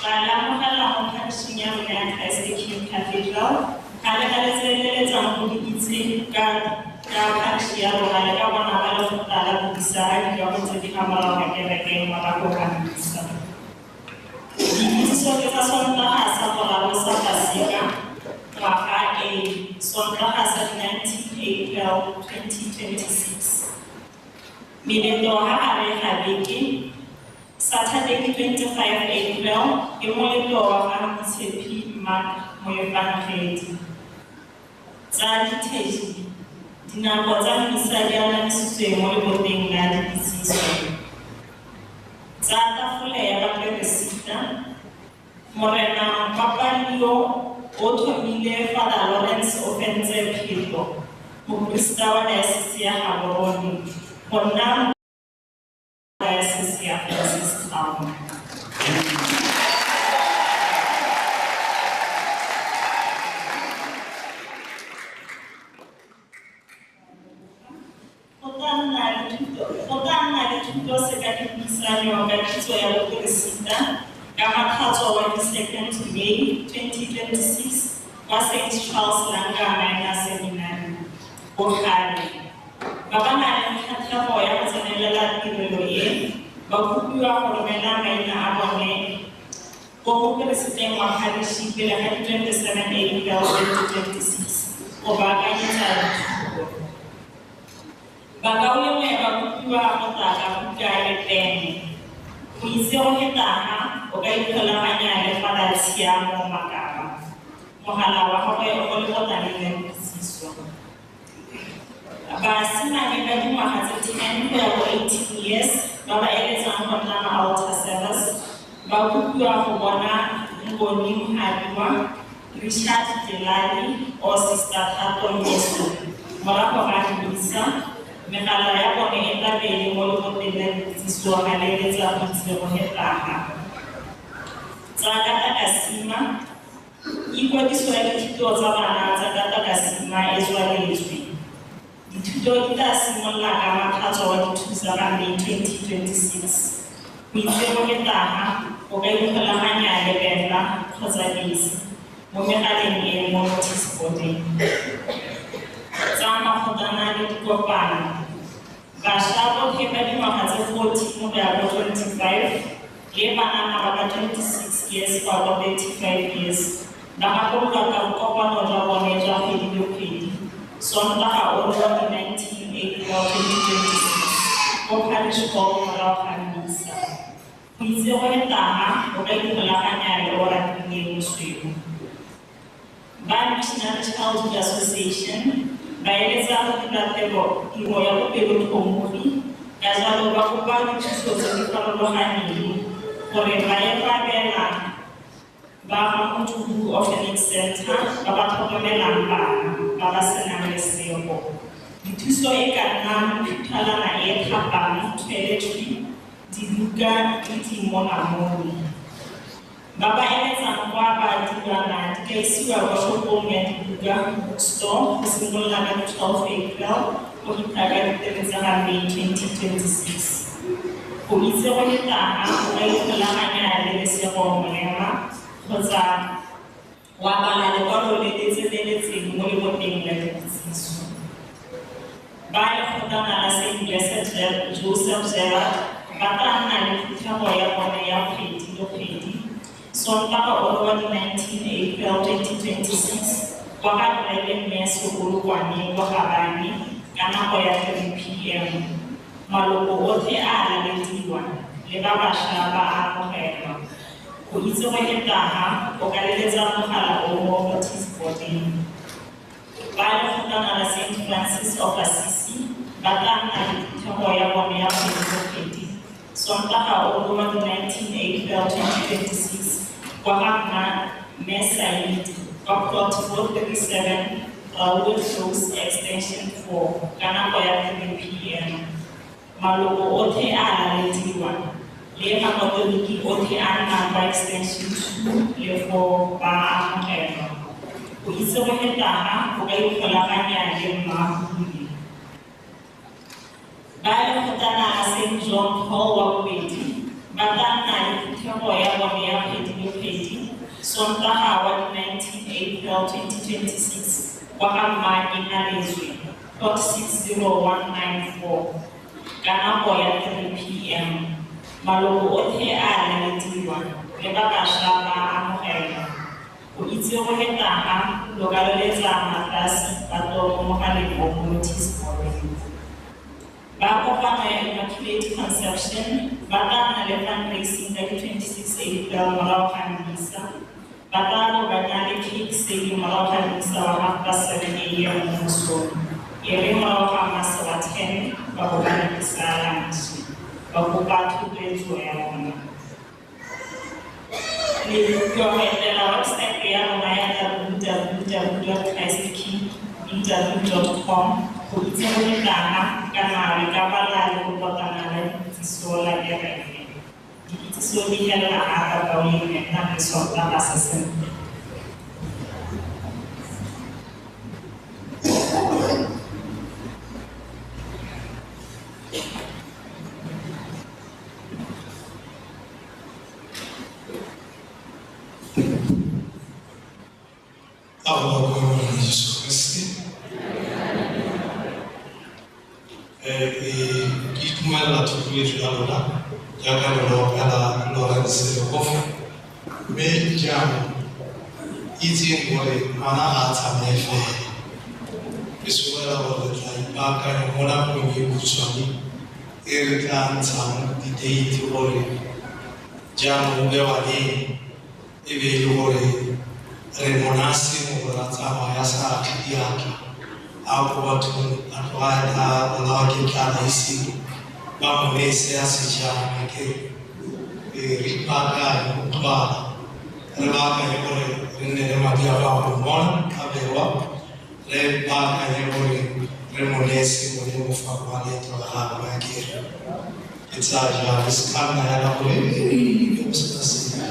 Ra le amogela mo pharishing ya rona ya Christ the King Cathedral. Ga le ga le tsweleletsang go di itse ka parish ya rona le ka bona ba lekgotla la bodisa dikago tse di fa morago ga kereke morago ga misa. Dikitsiso ke tsa Sontaga sa boraro sa Paseka ngwaga e Sontaga sa 19 April 2026. Meletlo ha gare ga beke Saturday 25 April ke moletlo wa ga Moitshepi Mark Moefangedi. Tsa liturgy, dinako tsa misa di anamisitswe mo leboteng la dikitsiso. Tsa tafole ya baperesita, Morena Papalio o tlhomile Father Lawrence Ofentse Philo, moporesita wa diocese ya Gaborone, go nna diocese ya Francistown. Go tla nna le thuto sekadipuisanyo ka kitso ya boporesita ka Matlhatso wa di-2 May 2026 kwa St. Charles Langa Minor Seminary, Bogale. Ba ba nang le kgatlhego ya go tsenelela tirelo e, ba kopiwa go romela maina a bone ko moporesiteng wa parish pele ga di-27 April 2026 go baakanyetsa dithuto. Bakaulengwe ba kopiwa go tla ka buka le pene. Go itse go fetaga o ka ikgolaganya le Father Tshiamo Makaba. Mogala wa gagwe o mo lebotaneng la dikitsiso. Basimane ba dingwaga tse 10 go ya go 18 years ba ba eletsang go nna ma-altar servers ba kopiwa go bona Ngoni Mohadiwa, Richard Delali or Sister Thato Nyeso morago ga misa. Megala ya bone e tla be e le mo leboteng la dikitsiso ga le eletsa go itse go fetaga. Tsa katakasima, ikwadiso ya dithuto tsa bana tsa katakasima e tswaletswe. Dithuto di tla simolola ka Matlhatso wa di-2 tsa ga May 2026. Go itse go fetaga o ka ikgolaganya le Bella kgotsa Daisy mo megaleng e mo notice board-eng. Tsa makgotlana le dikopano, bašwa botlhe ba dingwaga tse 14 go ya go 25 le banana ba ba 26 years go ya go 35 years ba gakololwa ka bokopano jwa bone jwa kgwedi le kgwedi Sontaga ono wa di-19 April 2026 ko Parish Hall morago ga misa. Go itse go le taga o ka ikgolaganya le Oratile Mosweu. Ba Missionary Childhood Association ba eletsa go dira tiro ya bopelotlhomogi, ka jalo ba kopa dithuso tse di farologaneng gore ba ye go abela ba ga Mothubu Orphanage Center ba ba tlhokomelang bana ba ba senang lesego. Dithuso e ka nna mphuthelwana e tlhapang, toiletry, dibuka le dimonamone. Ba ba eletsang go aba dilwana di ka isiwa kwa shopong ya dibuka bookstore go simolola ka 12 April go fitlha ka di-3 tsa ga May 2026. Go itse go le taga o ka ikgolaganya le Lesego Molema kgotsa wa bala lekwalo le le tseneletseng mo leboteng la dikitsiso. Ba lekgotlana la St. Blessed Joseph Gerard ba tla nna le phuthego ya bone ya kgwedi le kgwedi Sontaga ono wa di-19 April 2026 kwa ga Rre le Mme Sekolokwane kwa Gabane ka nako ya 3 p.m. Maloko otlhe a lalediwa le ba bašwa ba amogelwa. Go itse go le taga o ka leletsa mogala o mo notice boarding. Ba lekgotlana la St. Francis of Assisi ba tla nna le phuthego ya bone ya kgwedi le kgwedi Sontaga ono wa di-19 April 2026 kwa ga Mme Said kwa plot 437 Railway Close Extension 4 ka nako ya 3 p.m. Maloko otlhe a lalediwa le makatoliki otlhe a nnang kwa Extension 2 le 4 ba amogelwa. Go itse go le taga o ka ikgolaganya le Mmahule. Ba lekgotlana la St. John Paul wa bobedi ba tla nna le phuthego ya bone ya kgwedi le kgwedi Sontaga wa di-19 April 2026 kwa ga Mma plot 60194 ka nako ya 3 p.m. Maloko otlhe a lalediwa le ba bašwa ba amogelwa. Go itse go le taga lo ka leletsa Matasi Pato mo mogaleng o mo notice boarding. Ba kopano ya Immaculate Conception ba tla nna le fundraising ka di-26 April morago ga mmisa. Ba tla bo ba na le cake sale morago ga mmisa wa 7:30 a.m. mo mosong. E re morago ga masa wa 10 ba bo ba rekisa lunch. Ba kopa thotloetso ya bona. Le go etela website ya rona ya www.christkinginterview.com go itse go le taga kana le ka bala le go potana la dikitsiso la kereke. Dikitsiso di helela ga bakaulengwe nna le Sontaga se sentle. A go bakwe Morena Jesu Kriste. Ke itumelela thotloetso ya lona jaaka le opela Lawrence Legofe, mme jaanong itseng gore ngwana ga a tsamaye fela. Ke solofela gore re tla ipaakanya mo nakong e khutshwane e re tla ntshang di-date gore jaanong o bewa leng, e be e le gore re mona sengwe gore a tsamaya sa akge diatla a ko bathong a tloga a bolawa ke tlala iseng ba mo neye se a se jang. Ke re ipaakanye go utlwala, re baakanye gore re nne le madi a go mmona a bewa, re baakanye gore re mo neye sengwe le mofako wa leeto la gagwe. A kere ke tsaya jalo, se ka nna yana gore go sena sengwe.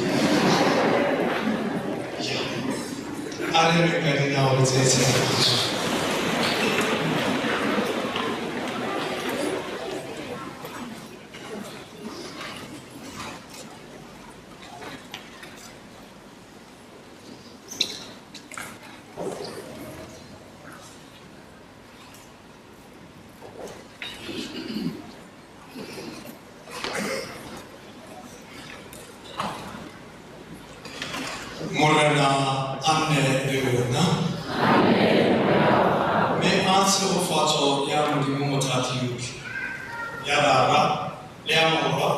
A re re ka dinao re tseye tshegetso. Morena a nne le lona. Mme a tshegofatso ya Modimo Mothati yotlhe, ya Rara le ya Morwa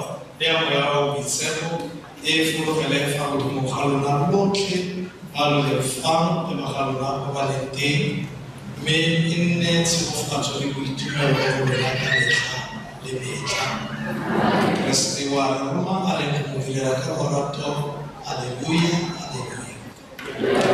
Le ya Moya o o Boitshepo e fologele fa godimo ga lona lotlhe ba lo leng fano le ba ga lona ba ba leng teng, mme e nne tshegofatso le boitumelo mo go lona ka metlha le metlha. Keresete wa re roma a leng go mo direla ka lorato. Alleluia, alleluia.